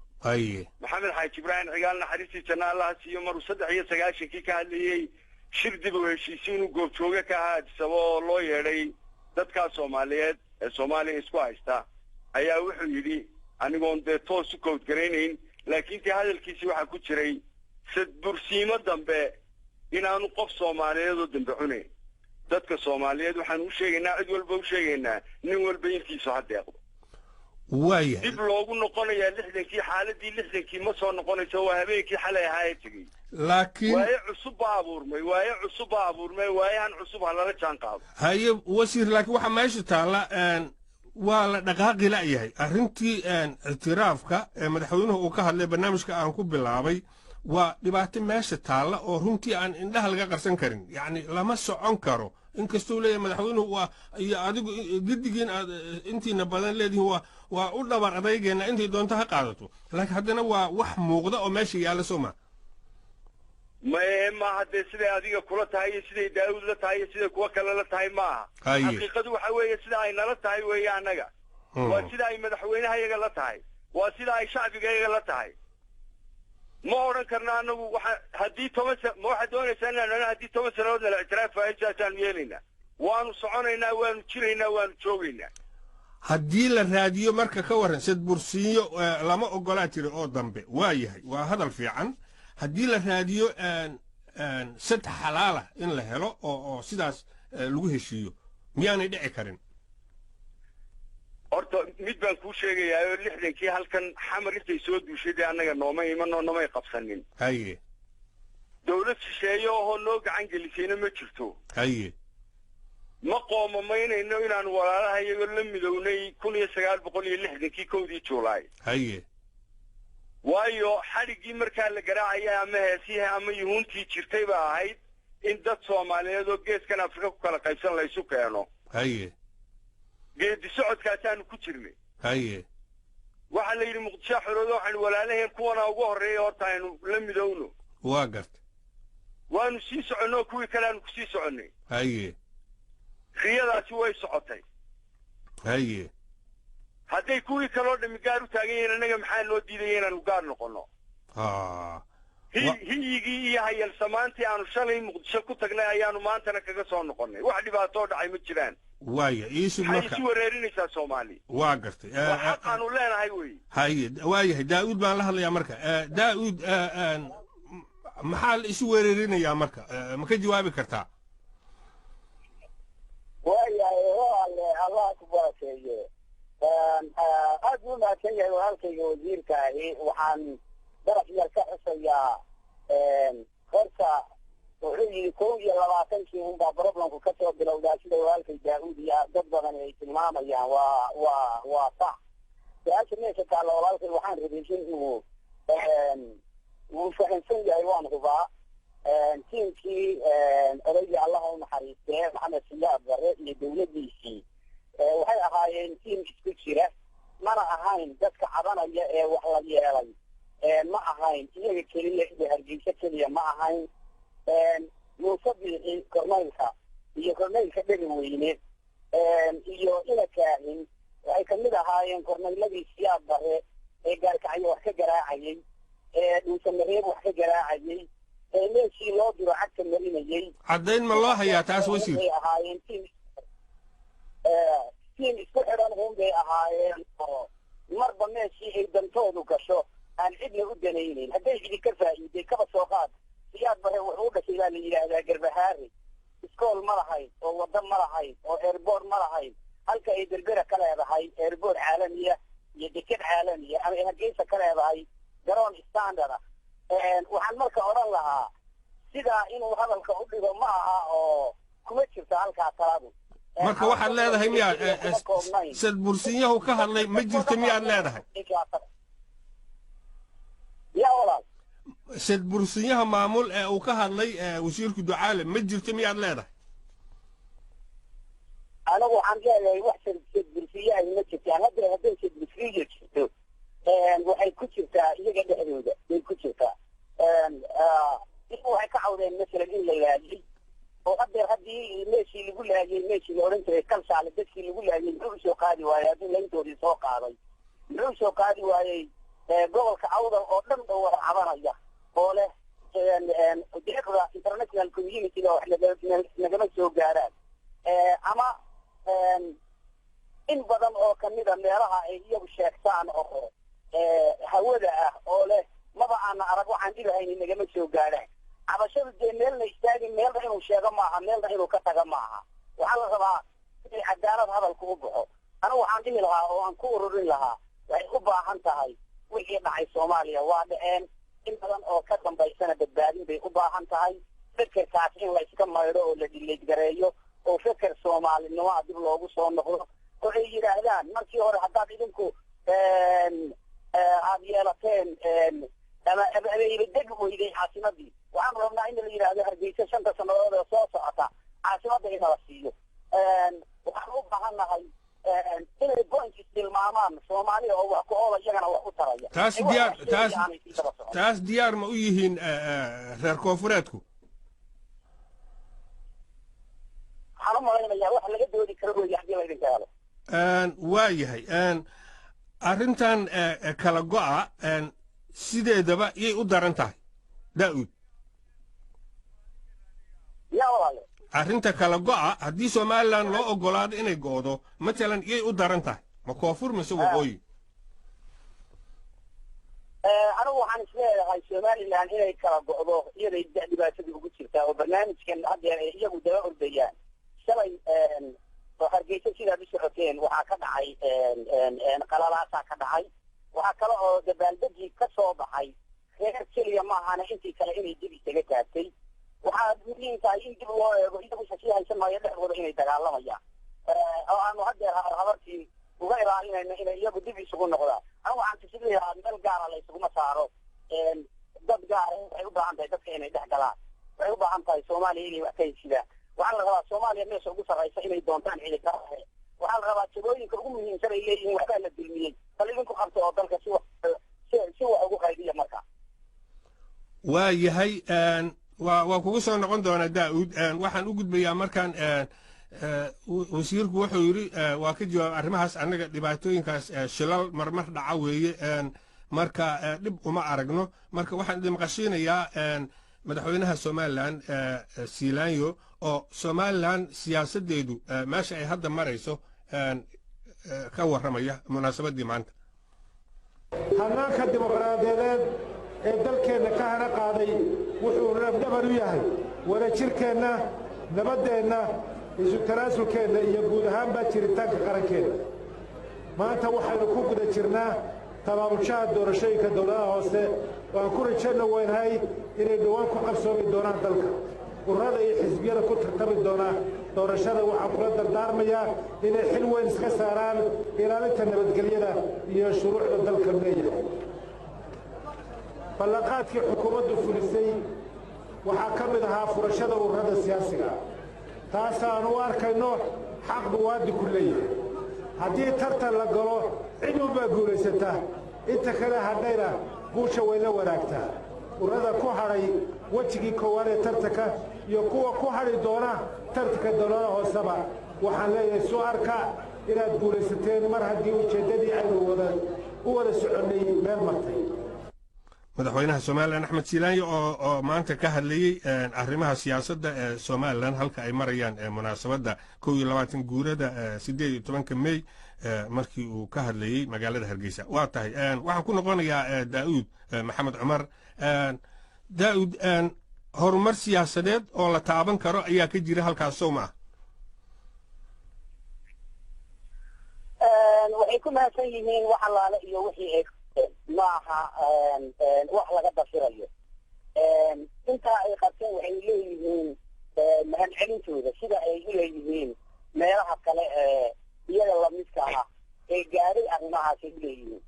Maxamed Xaaji Ibraahim Cigaal, naxariistii janna Allaha siiyo, maruu 93-kii ka hadlayey shir dib u heshiisiin inuu goobjooge ka ahaa Addis Ababa oo loo yeedhay dadkaa Soomaaliyeed ee Soomaaliya isku haysta, ayaa wuxuu yidhi, anigoon dee toos u kowdgaraynayn, laakiin tii hadalkiisii waxaa ku jiray sadbursiimo dambe inaanu qof Soomaaliyeed oo dambe cunayn. Dadka Soomaaliyeed waxaan u sheegaynaa, cid walba u sheegaynaa, nin walba intiisu ha deeqdo. Dib loogu noqonayaa 60-kii, xaaladii 60-kii ma soo noqonayso, waa habeenkii xalay ahaa ee tegey. Laakiin waaye cusub baa abuurmay, waaye cusub baa abuurmay, waayahan cusub ha lala jaan qaado. Haye wasiir, laakiin waxaa meesha taalla waa la dhaqaaqi la'yahay arrintii ictiraafka ee madaxweynuhu uu ka hadlay barnaamijka aan ku bilaabay. Waa dhibaato meesha taalla oo runtii aan indhaha laga qarsan karin. Yacni lama socon karo, inkastuu leeyahay madaxweynuhu waa iyo adigu giddigiin aad intiina badan leedihiin waa u dhabar adaygeenna, intay doonto ha qaadato, laakiin haddana waa wax muuqda oo meesha yaalla, soo ma? Maye, maaha dee siday adiga kula tahay iyo siday Daawud la tahay iyo siday kuwa kale la tahay maaha. Xaqiiqadu waxa weeye sida ay nala tahay weeye annaga, waa sida ay madaxweynaha iyaga la tahay, waa sida ay shacbiga iyaga la tahay. Ma odhan karna annagu waxa haddii 10 ma waxaad doonaysaa inaan haddii 10 sannadood nala ictiraaf waayo saasaanu yeelaynaa? Waanu soconaynaa, waanu jiraynaa, waanu joogaynaa. Haddii la raadiyo marka ka warran sadbursiinyo lama ogolaa jira oo dambe, waa yahay, waa hadal fiican. Haddii la raadiyo sad xalaala in la helo oo sidaas lagu heshiiyo, miyaanay dhici karin? Horta mid baan kuu sheegayaa oo 60-kii halkan Xamar intay soo duushay dee annaga nooma iman oo namay qabsanin. Dawlad shisheeye ohoo noo gacan gelisayna ma jirto. Ma qoomamaynayno inaanu walaalaha iyagoo la midownay 1960-kii 1-dii Juulaay. Waayo xadhiggii markaa la garaacaya ama heesihii ama yuhuuntii jirtay baa ahayd In dad Soomaaliyeed oo geeskan Afrika ku kala qaybsan la isu keeno. Geedi socodkaasaanu ku jirnay. Waxaa la yidhi Muqdisho xoroodo, waxaynu walaalaheen kuwana ugu horreeya horta aynu la midowno. Waa garta. Waanu sii soconnoo kuwii kale aanu kusii soconnay. Riyadaasi way socotay. Hadday kuwii kaloo dhammi gaar u taagan yihiin, annaga maxaa noo diidaya inaanu gaar noqonno? Hiyigii iyo hayalsamaantii aanu shalay Muqdisho ku tagnay ayaanu maantana kaga soo noqonnay. Wax dhibaatoo dhacay ma jiraan. Waaya, iisug. Maxay marka isu wareerinaysaa Soomaali? Waa gartay. Waa xaq aanu leenahay wey. Haye, waayahay. Daa'uud baan la hadlayaa marka. Daa'uud, maxaa la isu weerarinayaa marka? Ma ka jawaabi kartaa? Waayahay walaale, Allah ku barakeeye. Aad buu mahadsan yahay walaalkayga wasiirka ahi. Waxaan daraf yar ka xusayaa horta, wuxuu yidhi 21-kii unbaa problemku kasoo bilowdaa, sida walaalkay Daa'uud iyo dad badan ay tilmaamayaan. Waa sax. Su-aasha meesha taalla, walaalkay, waxaan rabay in uu wuu fahamsan yahay, waan hubaa, tiimkii odaygii, Allaha u naxariistee, Maxamed Siyaad Barre iyo dawladdiisii waxay ahaayeen tiim isku jira. Mana ahayn dadka cabanaya ee wax la yeelay, ma ahayn iyaga keliya iyo Hargeysa keliya ma ahayn. Muuse Biixi, korneylka iyo korneylka Dhegaweyne iyo Ina Kaahin waxay kamid ahaayeen korneyladii Siyaad Barre ee Gaalkacyo wax ka garaacayey, ee Dhuusamareeb wax ka garaacayey, ee meeshii loo diro cagta marinayey. Caddayn ma loo hayaa taas, wasiir? Bay ahaayeen tiim isku xidhan un bay ahaayeen, oo marba meeshii ay dantoodu gasho aan cidna u danaynayn. Hadday cidi ka faa'iiday, kaba soo qaad Siyaad Bare wuxuu u dhashay baa la yidhaahdaa Garbahaare. Iskool ma lahayn, oo waddo ma lahayn, oo airport ma lahayn. Halka ay Berbera ka leedahay airport caalamiya iyo deked caalamiya, ama ay Hargeysa ka leedahay garoon standard ah. Waxaan marka odhan lahaa, sidaa inuu hadalka u dhigo ma aha, oo kuma jirto halkaa taladu. Marka waxaad leedahay miyaa Kuma koobnayn. Sad bursinyahu ka hadlay ma jirto miyaad leedahay? Ya walaal. Sad bursinyaha maamul ee uu ka hadlay wasiirku Ducaale ma jirto miyaad leedahay? Anigu waxaan leeyahay wax sadbursiye ahi ma jirtaan. Hadda hadday sadbursiya jirto, waxay ku jirtaa iyaga dhexdooda bay ku jirtaa. Iyagu waxay ka cawdeen masalan in la laayay, oo hadeer haddii meeshii lagu laayay, meeshii la odhan jiray Kalshaale, dadkii lagu laayay muxuu usoo qaadi waayey? Hadduu layntoodii soo qaaday, muxuu usoo qaadi waayey gobolka Awdal oo dhan oo wada cabanaya oo leh deeqda international community-ga wax nagama soo gaaraan, ama in badan oo kamida meelaha ay iyagu sheegtaan oo hawada ah oo leh maba aana arag, waxaan dhibahayni nagama soo gaaraan? Cabashadu dee meelna istaagin, meelna inuu sheego maaha, meelna inuu ka tago maaha. Waxaa la rabaa inay cadaalad hadalku u baxo. Anigu waxaan dhihi lahaa oo aan ku ururin lahaa, waxay u baahan tahay, wixii dhacay Soomaaliya waa dhaceen, in badan oo ka dambaysana badbaadin bay u baahan tahay. Fekerkaas in la iska maydho oo la dhileydgareeyo oo feker soomaalinimo ah dib loogu soo noqdo, oo ay yidhaahdaan markii hore haddaad idinku aada yeelateen ama abayba weyday caasimadii, waxaan rabnaa in la yidhaahdo Hargeysa 5-ta sannadood ee soo socota caasimadda in la siiyo. Waxaan u baahan nahay inay points tilmaamaan Soomaaliya oo wax ku oola, iyagana wax u taraya. Taas Ay wax diyaar wax sheegaya taas aanay sii daba socon. Taas diyaar ma u yihiin reer koonfureedku? Waxaan u malaynayaa wax laga doodi karo wey haddii laydinka helo. Waa yahay. Arrintan kala go'a sideedaba yay u daran tahay, Daa'uud? Ya walaale. Arrinta kala go'a, haddii Somaliland loo ogolaado inay go'do matalan, yay u daran tahay? Ma koonfur mise waqooyi? Anigu waxaan isleeyahay Somaliland inay kala go'do iyaday dhibaatada ugu jirtaa, oo barnaamijkan haddeer ay iyagu daba ordayaan. Shalay oo Hargeysa sidaad u socoteen waxaa ka dhacay qalalaasaa ka dhacay. Waxaa kale oo dabaaldegii ka soo baxay reer keliya ma ahana, intii kale inay dib isaga taagtay. Waxaa muhiim tahay in dib loo eego. Iyagu shaki haysan maayo dhexdooda inay dagaalamayaan, oo aanu haddeer habartii uga ilaalinayno inay iyagu dib isugu noqdaan. Anigu waxaan tusin lahaa meel gaara la isuguma saaro dad gaara. Waxay u baahan tahay dadka inay dhex galaan. Waxay u baahan tahay Soomaaliya inay wax ka heshidaan. Waxaa la rabaa Soomaaliya meesha ugu sarraysa inay doontaan ciidanka. Waxaa la rabaa jagooyinka ugu muhiimsan ay leeyihiin waxbaa la dulmiyey, bal idinku qabta oo dalka si wax ugu qaybiya marka. Waa yahay, waa kugu soo noqon doonaa, Daa'uud. Waxaan u gudbayaa markaan wasiirku wuxuu yidhi waa ka jawaab arrimahaas. Annaga dhibaatooyinkaas shilal marmar dhaca weeye, marka dhib uma aragno. Marka waxaan idin maqashiinayaa madaxweynaha Somaliland Siilaanyo oo Somaliland siyaasaddeedu meesha ay hadda marayso ka warramaya munaasabaddii maanta. Hannaanka dimuqraadiyadeed ee dalkeenna ka hana qaaday wuxuu lafdhabar u yahay wadajirkeenna, nabaddeenna, isu tanaasulkeenna iyo guud ahaanba jiritaanka qarankeenna. Maanta waxaynu ku guda jirnaa tabaabulshaha doorashooyinka dowladaha hoose oo aan ku rajayna weynahay inay dhowaan ku qabsoomi doonaan dalka. Ururada iyo xisbiyada ku tartami doona doorashada waxaan kula dardaarmayaa inay xil weyn iska saaraan ilaalinta nabadgelyada iyo shuruucda dalka leeyahay. Ballanqaadkii xukuumaddu fulisay waxaa ka mid ahaa furashada ururada siyaasiga ah, taasaanu u arkayno xaq muwaadinku leeyahay. Haddii tartan la galo, cid unbaa guulaysata, inta kale hadhayna guusha way la wadaagtaa. Ururada ku hadhay wejigii koowaad ee tartanka iyo kuwa ku hadhi doona tartanka dowladaha hooseba waxaan leeyahay: soo arka inaad guulaysateen mar haddii ujeeddadii aynu wada u wada soconnay meel martay. Madaxweynaha Somaliland Axmed Siilaanyo oo maanta ka hadlayey arrimaha siyaasadda ee Somaliland halka ay marayaan, munaasabadda 21 guurada 18-ka Mey markii uu ka hadlayey magaalada Hargeysa. Waa tahay, waxaan ku noqonayaa Daa'uud Maxamed Cumar. Daa'uud, horumar siyaasadeed oo la taaban karo ayaa ka jira halkaas, sow ma ah? Waxay ku mahadsan yihiin wax allaale iyo wixii ay maaha wax laga dafirayo. Intaa ay qabteen waxay leeyihiin mahadcelintooda, sida ay u leeyihiin meelaha kale ee iyaga lamidka ah ee gaadhay arrimahaasay u leeyihiin.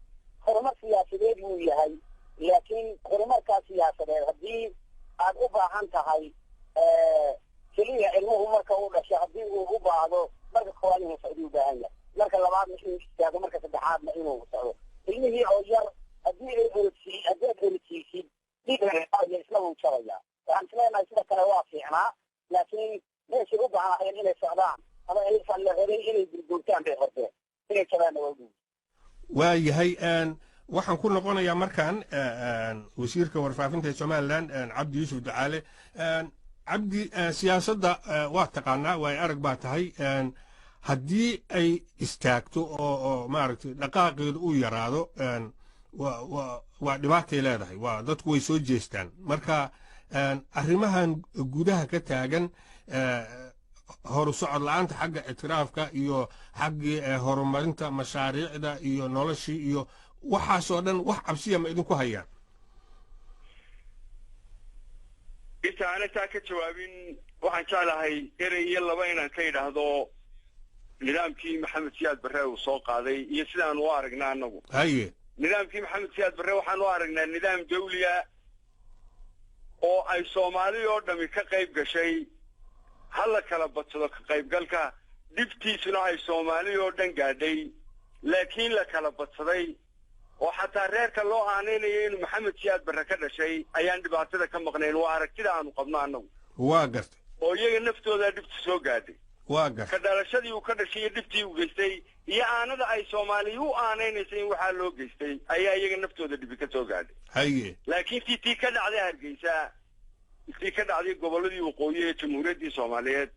Horumar siyaasadeed wuu yahay, laakiin horumarkaas siyaasadeed haddii aad u baahan tahay keliya ilmuhu marka uu dhasho haddii uu u baahdo, marka koowaad inuu socdo u baahan yahay, marka labaadna inuu istaago, marka saddexaadna inuu socdo. Ilmihii oo yar haddii ay orodsi haddii aad orodsiisid, dhiigaya isna wuu jabaya. Waxaan isleenahay sida kale waa fiicnaa, laakiin meeshay u baahnaayeen inay socdaan ama aysan la rabay inay gurguurtaan bay horteen, inay jabaanna waa guud. Waa yahay, waxaan ku noqonayaa markaan wasiirka warfaafinta ee Somaliland, Cabdi Yuusuf Ducaale. Cabdi, siyaasadda waa taqaanaa, waay arag baa tahay. Haddii ay istaagto oo maaragtay dhaqaaqeedu uu yaraado, waa dhibaatay leedahay, waa dadku way soo jeestaan. Marka arrimahan gudaha ka taagan, horu socod la'aanta xagga ictiraafka iyo xaggii horumarinta mashaariicda iyo noloshii iyo waxaasoo dhan, wax cabsiya ma idinku hayaan? Inta aan intaa ka jawaabin, waxaan jeclahay erey iyo laba inaan ka idhaahdo nidaamkii Maxamed Siyaad Barre uu soo qaaday iyo sidaan u aragnaa annagu. Haye. Nidaamkii Maxamed Siyaad Barre waxaan u aragnaa nidaam dawliya oo ay Soomaali oo dhami ka qayb gashay. Ha la kala badsado ka qaybgalka, dhibtiisuna ay Soomaali oo dhan gaadhay, laakiin la kala badsaday oo xataa reerka loo aanaynayo inuu Maxamed Siyaad Barre ka dhashay ayaan dhibaatada ka maqnayn. Waa aragtida aanu qabno annagu. Waa gartay. Oo iyaga naftoodaa dhibta soo gaadhay. Waa gartay. Ka dhalashadii uu ka dhashay iyo dhibtii uu geystay iyo aanada ay Soomaaliya u aanaynaysa in waxaa loo geystay ayaa iyaga naftooda dhibi ka soo gaadhay. Haye. Laakiin tii ka dhacday Hargeysa, tii ka dhacday gobolladii waqooyi ee Jamhuuriyaddii Soomaaliyeed,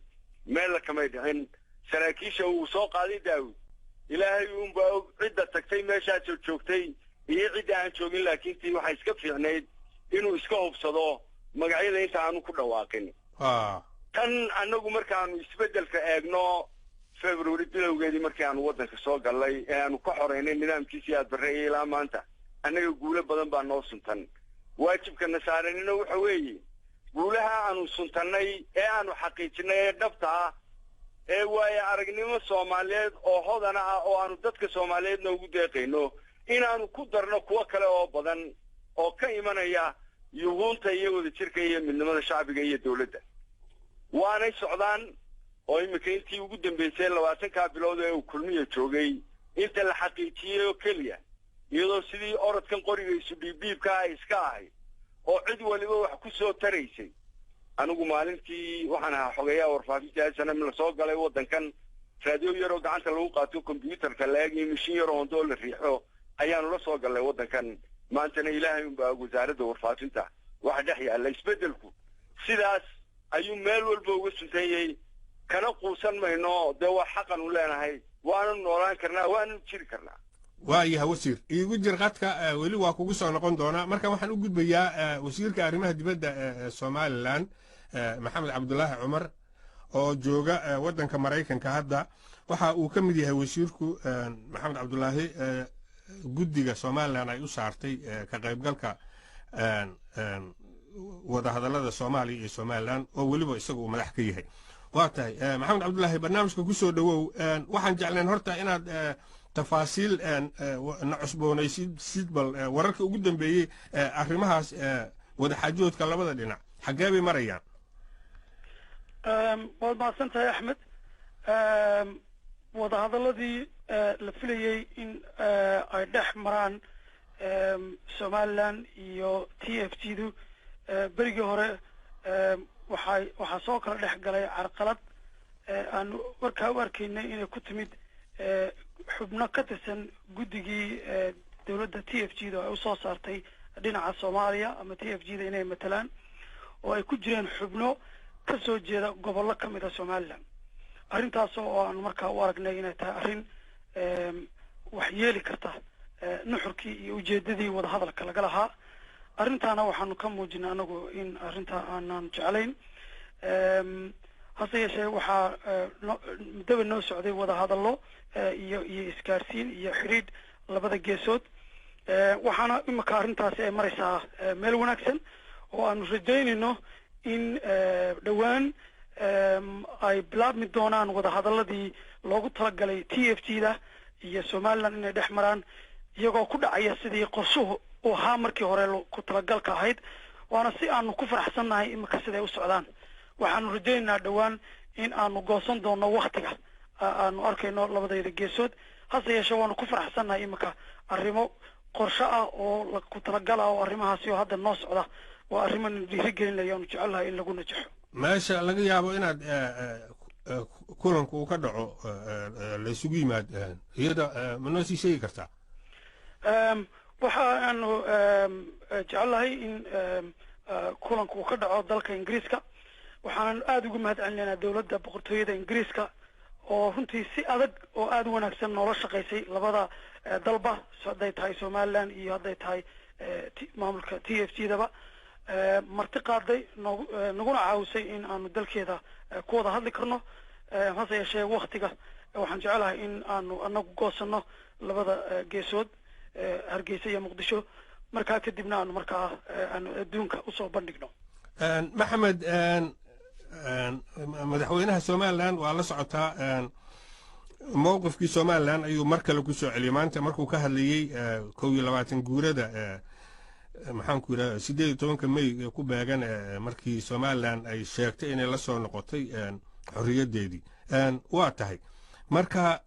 meella kamay dhicin. Saraakiisha uu soo qaaday Daawud, Ilaahay uunbaa og cidda tagtay meeshaas joogtay iyo cidda aan joogin, laakiin tii waxay iska fiicnayd inuu iska hubsado magacyada inta aanu ku dhawaaqin. Tan annagu markaanu isbeddelka eegno, February bilowgeedii markii aanu waddanka soo gallay ee aanu ka xoreynay nidaamkii Siyaad Barre iyo ilaa maanta, annaga guulo badan baa noo suntan. Waajibkana saaranina waxa weeye guulaha aanu suntannay ee aanu xaqiijinay ee dhabta ah ee waayo aragnimo Soomaaliyeed oo hodana ah oo aanu dadka Soomaaliyeedna ugu deeqayno, inaanu ku darno kuwo kale oo badan oo ka imanaya Yuhuunta iyo wadajirka iyo midnimada shacbiga iyo dowladda. Waanay socdaan oo iminka intii ugu dambeysay 20-kaa bilood ee uu Kulmiya joogay, inta la xaqiijiyey oo keliya, iyadoo sidii orodkan qoriga isu dhiibdhiibka ay iska ahayd oo cid waliba wax ku soo taraysay. Anigu maalintii waxaan ahaa xogeeyaha warfaafinta SNM. Lasoo galay waddankan raadiyo yaroo gacanta lagu qaato, kombyuutarka la-eg iyo mishin yaroo hondo oo la riixo ayaanu la soo gallay waddankan. Maantana Ilaahay unbaa wasaaradda warfaafinta waxa dhex yaalla. Isbeddelku sidaas ayuu meel walba uga suntanyey. Kana quusan mayno, dee waa xaqan u leenahay, waanu noolaan karnaa, waanu jiri karnaa. Waayaha wasiir, iigu jir qadka, weli waa kugu soo noqon doonaa. Marka waxaan u gudbayaa wasiirka arrimaha dibadda ee Somaliland, Maxamed Cabdulaahi Cumar, oo jooga waddanka Maraykanka hadda. Waxa uu ka mid yahay wasiirku Maxamed Cabdulaahi guddiga Somaliland ay u saartay ka qaybgalka wadahadallada Soomaaliya iyo Somaliland, oo weliba isaga uu madax ka yahay. Waa tahay, Maxamed Cabdulaahi, barnaamijka ku soo dhowow. Waxaan jecleen horta inaad tafaasiil na cusboonaysid sid bal wararka ugu dambeeyey arrimahaas wadaxaajoodka labada dhinac xaggee bay marayaan? Waad mahadsan tahay, Axmed. Wadahadaladii la filayey in ay dhex maraan Somaliland iyo TFG du berigii hore waxay waxaa soo kala dhex galay carqalad aanu warkaa u arkaynay inay ku timid xubno ka tirsan guddigii dowladda TFG da ay usoo saartay dhinaca Soomaaliya ama TFG da inay matalaan, oo ay ku jireen xubno ka soo jeeda gobollo ka mid a Somaliland. Arrintaas oo aanu markaa u aragnay inay tahay arrin wax yeeli karta nuxurkii iyo ujeedadii wadahadalka laga lahaa. Arrintaana waxaanu ka muujinay anagu in arrintaa aanan jeclayn. Hase yeeshee, waxaa muddaba noo socday wadahadallo iyo isgaarsiin iyo xidhiidh labada geesood. Waxaana imika arrintaasi ay maraysaa meel wanaagsan oo aanu rajaynayno in dhowaan ay bilaabmi doonaan wadahadaladii loogu talagalay TFG da iyo Somaliland inay dhex maraan, iyagoo ku dhacaya sidii qorshuhu uu ahaa markii hore ku talagalka ahayd. Waana si aanu ku faraxsannahay imika siday u socdaan. Waxaanu rajaynaynaa dhowaan in aanu goosan doono waktiga aanu arkayno labadayda geesood. Hase yeeshee, waanu ku faraxsannahay imika arrimo qorshe ah oo ku talagal ah oo arrimahaasi oo hadda noo socda waa arrimo na dhiirigelinaya, aanu jecelnahay in lagu najaxo. Meesha laga yaabo inaad kulanku uu ka dhaco, laysugu yimaad, iyada ma noo sii sheegi kartaa? Waxa aanu jecelnahay in kulanku uu ka dhaco dalka Ingiriiska. Waxaanan aada ugu mahad celinaynaa dowladda Boqortooyada Ingiriiska oo runtii si adag oo aada u wanaagsan noola shaqaysay labada dalba, hadday tahay Somaliland iyo hadday tahay maamulka TFG daba, marti qaaday noog naguna caawisay in aanu dalkeeda ku wada hadli karno. Hase yeeshee, waktiga waxaan jecelahay in aanu anagu goosano labada geesood, Hargeysa iyo Muqdisho, markaa kadibna aanu markaa aanu adduunka usoo bandhigno. Maxamed, madaxweynaha Somaliland waa la socotaa, mowqifkii Somaliland ayuu mar kale ku soo celiyey maanta markuu ka hadlayey 21 guurada, maxaan ku yidhahda, 18-ka May ee ku beegan markii Somaliland ay sheegtay inay la soo noqotay xorriyaddeedii. Waa tahay, marka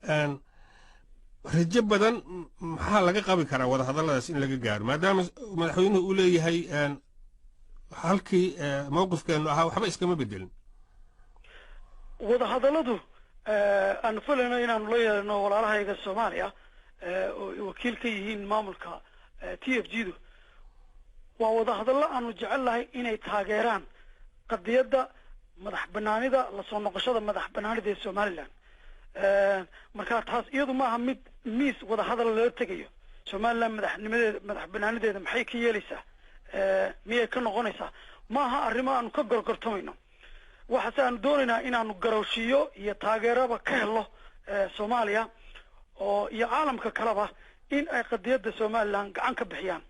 rajo badan maxaa laga qabi karaa wadahadalladaas in laga gaaro, maadaama madaxweynuhu uu leeyahay halkii mowqifkeennu ahaa waxba iskama bedelin? Wadahadalladu aanu filayno inaanu la yeelno walaalahayga Soomaaliya oo wakiil ka yihiin maamulka TFG du waa wadahadallo aanu jecel lahay inay taageeraan qadiyadda madax banaanida, lasoo noqoshada madax banaanida ee Somaliland. Marka taas iyadu maaha mid miis wadahadal lala tegayo. Somaliland madaxnimadeeda, madax banaanideeda maxay ka yeelaysaa, miyay ka noqonaysaa, maaha arrimo aanu ka gorgortamayno. Waxaase aanu doonaynaa inaanu garowshiyo iyo taageeraba ka helno Soomaaliya oo iyo caalamka kaleba in ay qadiyadda Somaliland gacan ka bixiyaan.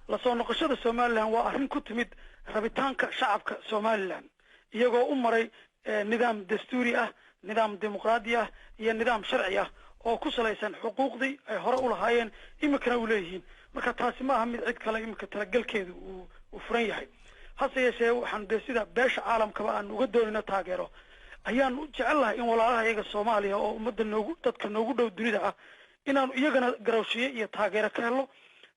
Lasoo noqoshada Somaliland waa arrin ku timid rabitaanka shacabka Somaliland, iyagoo u maray nidaam dastuuri ah, nidaam dimuqraadi ah iyo nidaam sharci ah oo ku salaysan xuquuqdii ay hore u lahaayeen, iminkana u leeyihiin. Marka taasi maaha mid cid kale iminka talagelkeedu uu uu furan yahay. Hase yeeshee, waxaanu dee sida beesha caalamkaba aanu uga doonayno taageero, ayaanu jecel lahay in walaalaha iyaga Soomaaliya oo ummadda noogu, dadka noogu dhow dunida ah, inaanu iyagana garawshiye iyo taageero ka helno,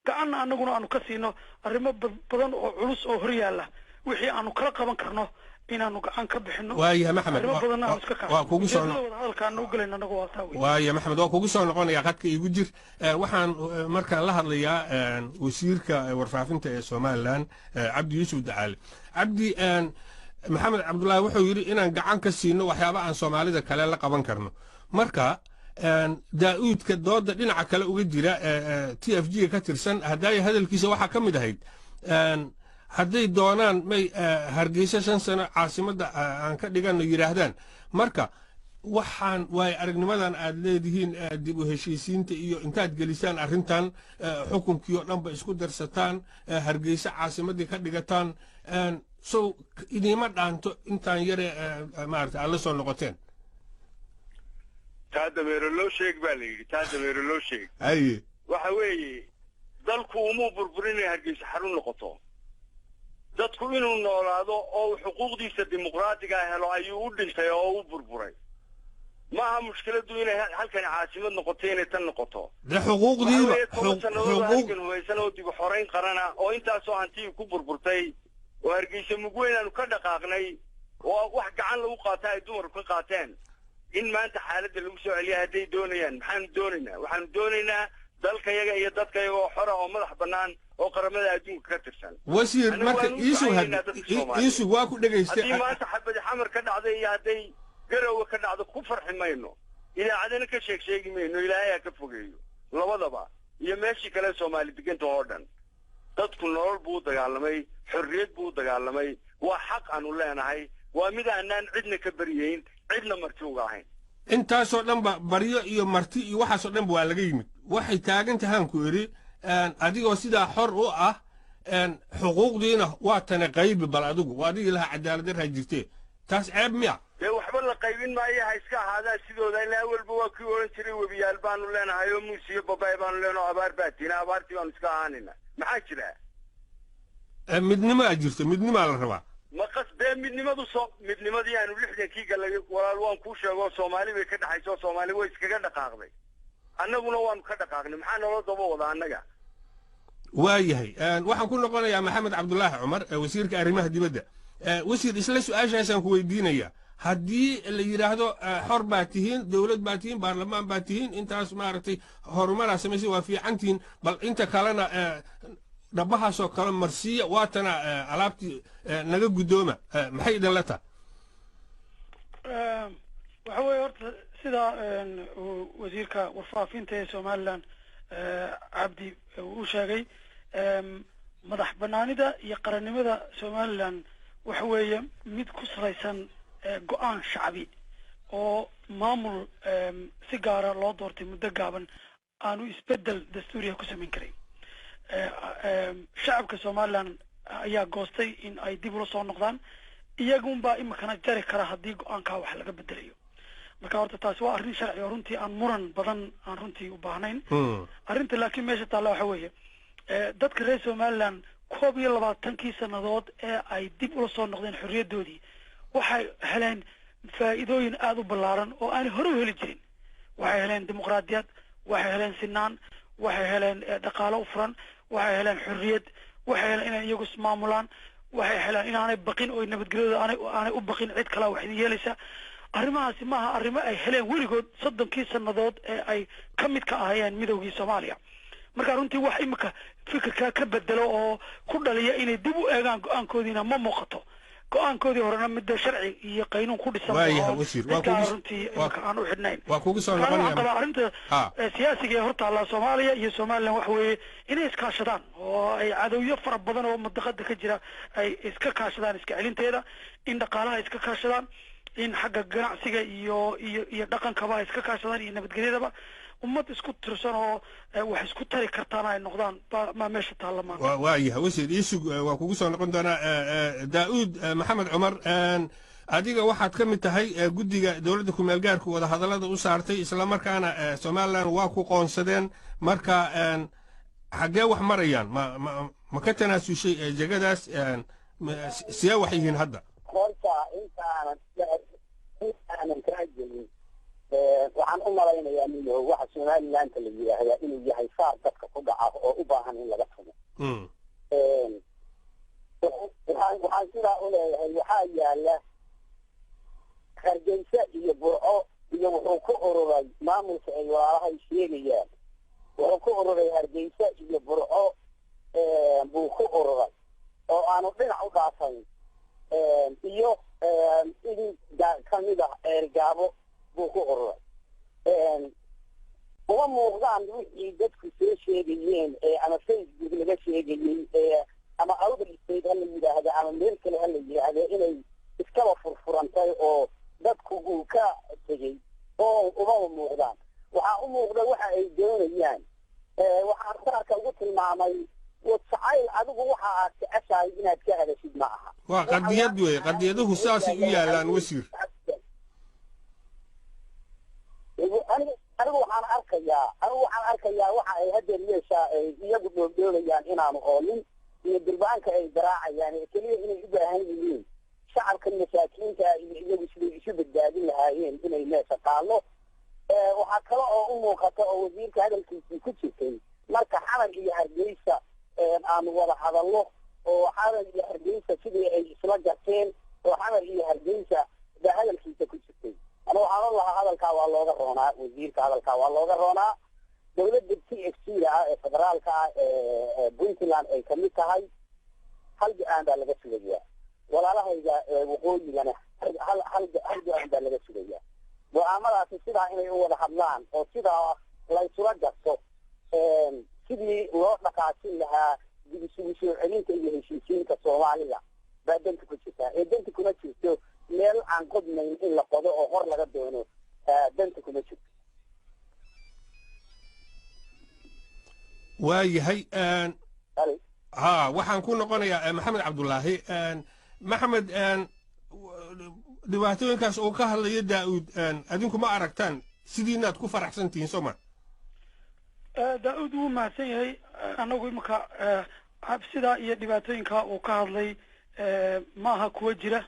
gacanna anaguna aanu ka siino arrimo badan oo culus oo hor yaalla. Wixii aanu kala qaban karno inaanu gacan ka bixino. Waayahay, Maxamed. Arrimo badanna aanu iska Waa kugu soo kaasho. Wada hadalkaanu u gelayna anagu waa taa wey. Waaya, Maxamed, waa kugu soo noqonaya, khadka igu jir. Waxaan markaan la hadlayaa wasiirka warfaafinta ee Somaliland, Cabdi Yuusuf Ducaale. Cabdi, Maxamed Cabdullaahi wuxuu yidhi inaan gacan ka siino waxyaaba aan Soomaalida kale la qaban karno. Marka Daa'uudka dooda dhinaca kale uga jira, TFG ka tirsan, haddaaya hadalkiisa waxaa ka mid ahayd hadday doonaan may Hargeysa 5 sano caasimadda aan ka dhigano yidhaahdaan. Marka waxaan waay aragnimadan aad leedihiin, dib u heshiisiinta iyo intaad gelisaan arrintan, xukunkii oo dhanba isku darsataan, Hargeysa caasimaddii ka dhigataan, sow idiima dhaanto intaan yare maarata aad la soo noqoteen? Taa dameero loo sheeg baa la yidhi, taa dameero loo sheeg. Haye. Waxa weeye, dalku umuu burburin inay Hargeysa xarun noqoto. Dadku inuu noolaado oo uu xuquuqdiisa dimuqraadiga helo ayuu u dhintay oo u burburay. Maaha mushkiladdu inay halkani caasimad noqoto, inay tan noqoto. Dee xuquuqdiiba Waxa weeye, 10 sannadood xuquuq halkan hubaysan oo dib u xorayn qarana oo intaasoo hantii ku burburtay oo Hargeysa mugweyn aanu ka dhaqaaqnay oo wax gacan lagu qaata ay dumarku ka qaateen, in maanta xaaladda lagu soo celiya hadday doonayaan. Maxaanu doonaynaa? Waxaanu doonaynaa dalkayaga iyo dadkayaga oo xora oo madax bannaan oo qaramada adduunka ka tirsan. Wasiir, Anigu marka waan u iisug ducaynaynaa dadka Soomaaliyeed. Iisug, waa ku dhegaystay. Haddii maanta xabadi Xamar ka dhacday iyo hadday Garowe ka dhacdo, ku farxi mayno, idaacadana ka sheeg sheegi mayno. Ilaahay ha ka fogeeyo labadaba iyo meeshii kale Soomaali deganta oo dhan. Dadku nolol buu u dagaalamay, xorriyad buu u dagaalamay. Waa xaq aanu leenahay, waa mid aanaan cidna ka baryayn, cidna marti uga ahayn. Intaasoo dhanba baryo iyo marti iyo waxaasoo dhanba waa laga yimid. Waxay taagan tahaan ku idhi, adigoo sidaa xor u ah, xuquuqdiina waa tana qaybi. Bal adigu waa adigii lahaa cadaalad darraa jirtee, taas ceeb miya? Dee waxba la qaybin maayo, ha iska ahaadaan sidooda. Ilaa awalba waa kii odhan jiray webiyaal baanu leenahay oo muus iyo babay baanu leenahay oo abaar baa tiina, abaartii baanu iska ahaanayna. Maxaa jira? Midnimaa jirto, midnimaa la rabaa. Maqas dee midnimadu soo midnimadii aanu 60-kii galay, walaal, waan kuu sheego, Soomaali bay ka dhaxayso. Soomaali way iskaga dhaqaaqday, annaguna waanu ka dhaqaaqnay. Maxaa naloo daba wada annaga? Waayahay, waxaan ku noqonayaa Maxamed Cabdulaahi Cumar, wasiirka arrimaha dibadda. Wasiir, isla su-aashaasaan ku weydiinaya. Haddii la yidhaahdo xor baa tihiin, dowlad baa tihiin, baarlamaan baa tihiin, intaas maaragtay horumaraa samaysay, waa fiican tihiin, bal inta kalena dhabahaasoo kale marsiiya, waatana alaabtii naga guddooma, maxay idinla tahay? Waxa weeye, horta sida uu wasiirka warfaafinta ee Somaliland Cabdi uu sheegay, madax banaanida iyo qarannimada Somaliland waxa weeye mid ku salaysan go-aan shacbi oo maamul si gaara loo doortay muddo gaaban aanu isbedel dastuuriya ku samayn karin. Shacabka Somaliland ayaa goostay in ay dib ula soo noqdaan, iyagunbaa imikana jari kara haddii go-aankaa wax laga bedelayo. Marka horta taasi waa arrin sharci oo runtii aan muran badan aan runtii u baahnayn arrinta. Laakiin meesha taalla waxa weeye, dadka reer Somaliland 21-kii sannadood ee ay dib ula soo noqdeen xorriyaddoodii, waxay heleen faa'iidooyin aada u ballaaran oo aanay hore u heli jirin. Waxay heleen dimuqraadiyad, waxay heleen sinaan, waxay heleen dhaqaalo u furan, waxay heleen xorriyad, waxay heleen inay iyagu ismaamulaan, waxay heleen inaanay baqin oo nabadgelyadooda aanay u baqin cid kalaa wax idin yeelaysa. Arrimahaasi maaha arrimo ay heleen weligood 30-kii sannadood ee ay ka mid ka ahayeen midowgii Soomaaliya. Marka runtii wax imika fikirkaa ka bedelo oo ku dhaliya inay dib u eegaan go-aankoodiina ma muuqato. Go-aankoodii horena midda sharci iyo qaynuun ku dhisan Waayahay, wasiir, waa cid gaara kugu- runtii imika aan u xidhnayn. Waa kugu soo Marka waxaan noqonaya. qabaa arrinta siyaasiga ee hortaalla Soomaaliya iyo Somaliland waxa weeye inay iskaashadaan oo ay cadowyo fara badan oo mantaqada ka jira ay iska kaashadaan iska celinteeda, in dhaqaalaha iska kaashadaan, in xagga ganacsiga iyo dhaqankaba ay iska kaashadaan iyo nabadgelyadaba. Ummad isku tirsan oo wax isku tari kartaana ay noqdaan ba ma meesha taalla maanta. Waayahay, wasiir, iisug, waa kugu soo noqon doonaa. Daa'uud Maxamed Cumar, adiga waxaad ka mid tahay guddiga dowladda kumeel gaarku wadahadallada u saartay, islamarkaana Somaliland waa ku qoonsadeen. Marka xaggee wax marayaan? Ma ma Ma ka tanaasushay jegadaas? Sidee wax yihiin hadda? Horta intaanan kaa gelin, waxaan u malaynayaa minho waxa Somalilandka la yidhaahdaa inuu yahay faar dadka ku dhaca oo u baahan in laga tumo. Waxaan sidaa u leeyahay, waxaa yaala Hargeysa iyo Burco iyo wuxuu ku ururay maamulka ay walaalahay sheegayaan, wuxuu ku ururay Hargeysa iyo Burco buu ku ururay oo aanu dhinac u dhaafayn, iyo in kamid ah Ceergaabo buu ku ururay. Uma muuqdaan wixii dadku soo sheegayeen ee ama Facebook laga sheegayey ee ama Awdal State ha la yidhaahdo ama meel kale ha la yidhaahdo, inay iskaba furfurantay oo dadku uu ka tegey oo umaba muuqdaan. Waxaa u muuqda waxa ay doonayaan. Waxaan saarka ugu tilmaamay jacayl. Adigu waxa aad jeceshahay inaad ka hadashid ma aha. Waa qadiyad wey, qadiyaduhu saasay u yaalaan, wasiir. Anigu waxaan arkayaa waxa ay haddeer meesha ay iyagu dhoobdhoobayaan inaanu oolin iyo durbaanka ay garaacayaan ee keliya inay u baahan yihiin shacabka masaakiinta iyo iyagu siday isu badbaadin lahaayeen inay meesha taallo. Waxaa kale oo u muuqata oo wasiirka hadalkiisii ku jirtay, marka Xamar iyo Hargeysa aanu wada hadallo oo Xamar iyo Hargeysa sidii ay isla garteen oo Xamar iyo Hargeysa baa hadalkiisa ku jirtay. Ana waxaan o lahaa hadalkaa waa looga roonaa wasiirka, hadalkaa waa looga roonaa. Dawladda TFG da ah ee federaalka ah ee Puntland ay kamid tahay, hal go-aan baa laga sugayaa. Walaalahayga waqooyigana hal go-aan baa laga sugayaa. Go-aamadaasi sidaa inay u wada hadlaan oo sidaa laysula garto sidii loo dhaqaajin lahaa dib isugu soo celinta iyo heshiisiinta Soomaalida baa danta ku jirtaa, ee danta kuma jirto meel aan qodnayn in la qodo oo hor laga doono, danta kuma jirto. Waayahay, ha, waxaan ku noqonayaa Maxamed Cabdulaahi. Maxamed, dhibaatooyinkaas uu ka hadlayo Daa'uud, adinku ma aragtaan? Sidiinaad ku faraxsan tihiin, soo ma? Daa-uud wuu mahadsan yahay. Annagu iminka cabsida iyo dhibaatooyinka uu ka hadlay maaha kuwa jira.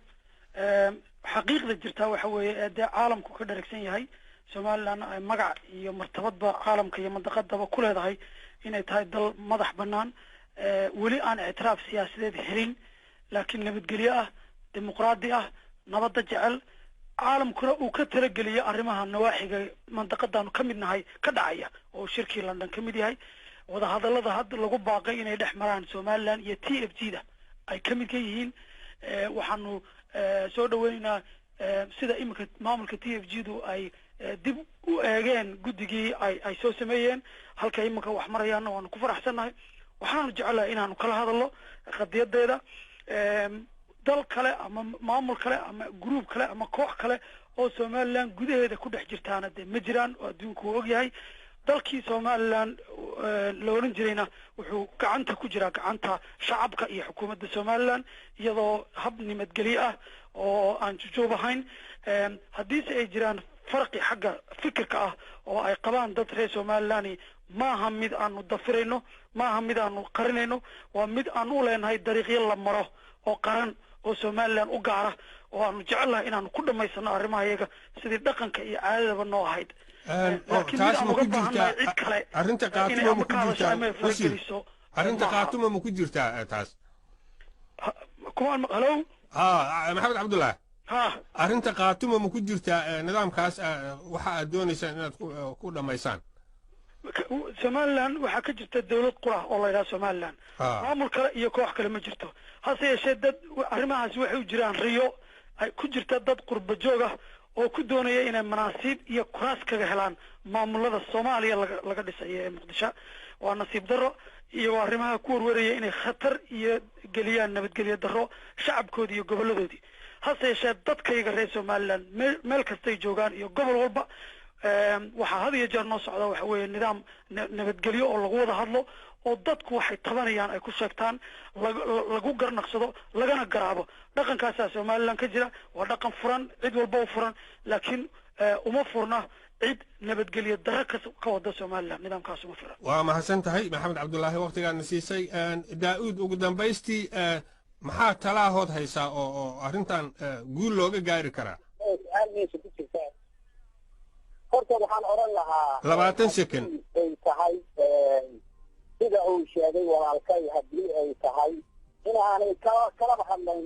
Xaqiiqda jirtaa waxa weeye ee dee caalamku ka dharagsan yahay, Somaliland ay magac iyo martabadba caalamka iyo mandaqadaba ku leedahay inay tahay dal madax bannaan, weli aan ictiraaf siyaasadeed helin, laakiin nabadgelyo ah, dimuqraadi ah, nabadda jecel, caalamkuna uu ka talageliyo arrimaha nawaaxiga mandaqadaanu ka mid nahay ka dhacaya, oo shirkii London ka mid yahay, wadahadallada hadda lagu baaqay inay dhex maraan Somaliland iyo TFG da ay ka mid ka yihiin. Waxaanu soo dhaweynaynaa sida iminka maamulka TFG du ay dib u eegeen guddigii ay soo sameeyeen. Halka iminka wax marayaana waanu ku faraxsannahay. Waxaanu jecelnahay inaanu kala hadalno qadiyadeeda. Dal kale ama maamul kale ama group kale ama koox kale oo Somaliland gudaheeda ku dhex jirtaana dee ma jiraan, oo adduunku uu ogyahay. Dalkii Somaliland la odhan jirayna wuxuu gacanta ku jiraa gacanta shacabka iyo xukuumadda Somaliland, iyadoo hab nabadgelyo ah oo aan jujuub ahayn. Haddiise ay jiraan farqi xagga fikirka ah oo ay qabaan dad reer Somaliland, maaha mid aanu dafirayno, maaha mid aanu qarinayno, waa mid aan u leenahay dariiqyo la maro oo qaran oo Somaliland u gaara oo aanu jecelnahay inaanu ku dhamaysano arrimaha iyaga sidii dhaqanka iyo caadadaba noo ahayd. Laakiin mid taas aan ma uga ku baahannahay jirtaa cid kale arrinta inay Qaatuma ama ma ku ka hadasho jirtaa, ama ay wasiir? farageliso Arrinta maaha. Qaatuma ma ku jirtaa taas? Kumaan, hello? Ha, Maxamed Cabdulaahi. Ha. Arrinta Qaatuma ma ku jirtaa nidaamkaas waxa aad doonaysaan inaad ku dhammaysaan? Somaliland waxaa ka jirta dawlad qura oo la yidhaha Somaliland. Maamul kale iyo koox kale ma jirto. Hase yeeshee dad arrimahaasi waxay u jiraan riyo ay ku jirta dad qurba joog ah oo ku doonaya inay manaasiib iyo kuraas kaga helaan maamulada Soomaaliya laga dhisayo ee Muqdisho. Waa nasiib darro, iyagoo arrimaha ku warwaraya inay khatar iyo geliyaan nabadgelyo darro shacabkoodii iyo goboladoodii. Hase yeeshee dadkayga reer Somaliland meel kastay joogaan iyo gobol walba, waxaa had iyo jeer noo socda waxa weeye nidaam nabadgelyo oo lagu wada hadlo oo dadku waxay tabanayaan ay ku sheegtaan, lagu garnaqsado, lagana garaabo. Dhaqankaasaa Somaliland ka jira. Waa dhaqan furan, cid walba u furan, laakiin uma furna Cid nabadgelyo darro ka wada Somaliland nidaamkaas uma fura. Waa mahadsan tahay, Maxamed Cabdulaahi, waktigaadna siisay. Daa'uud, ugu dambaystii, maxaa talaahood haysaa oo arrintan guul looga gaari karaa? Su-aal meesha ku jirta horta waxaan odhan lahaa 20 second. Ay tahay sida uu sheegay walaalkay, haddii ay tahay inaanay kalaba hadlayn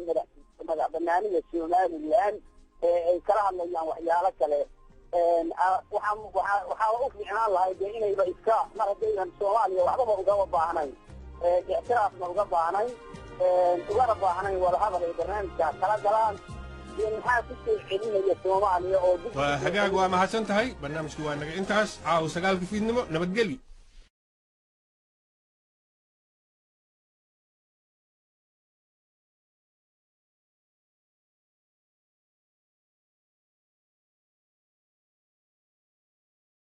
madax banaanida Somaliland ee ay kala hadlayaan waxyaalo kale, waxaa u fiicnaan lahay dee inayba iska mar haddaynan Soomaaliya waxbaba ugaba baahnayn, ictiraafna uga baahnayn, ugana baahnayn wadahadal ay barnaamijka kala galaan, dee maxaa ku soo celinaya Soomaaliya oo Waa hagaag, waa mahadsan tahay. Barnaamijku waa naga intaas caawa 9-ka fiidnimo. Nabadgelyo.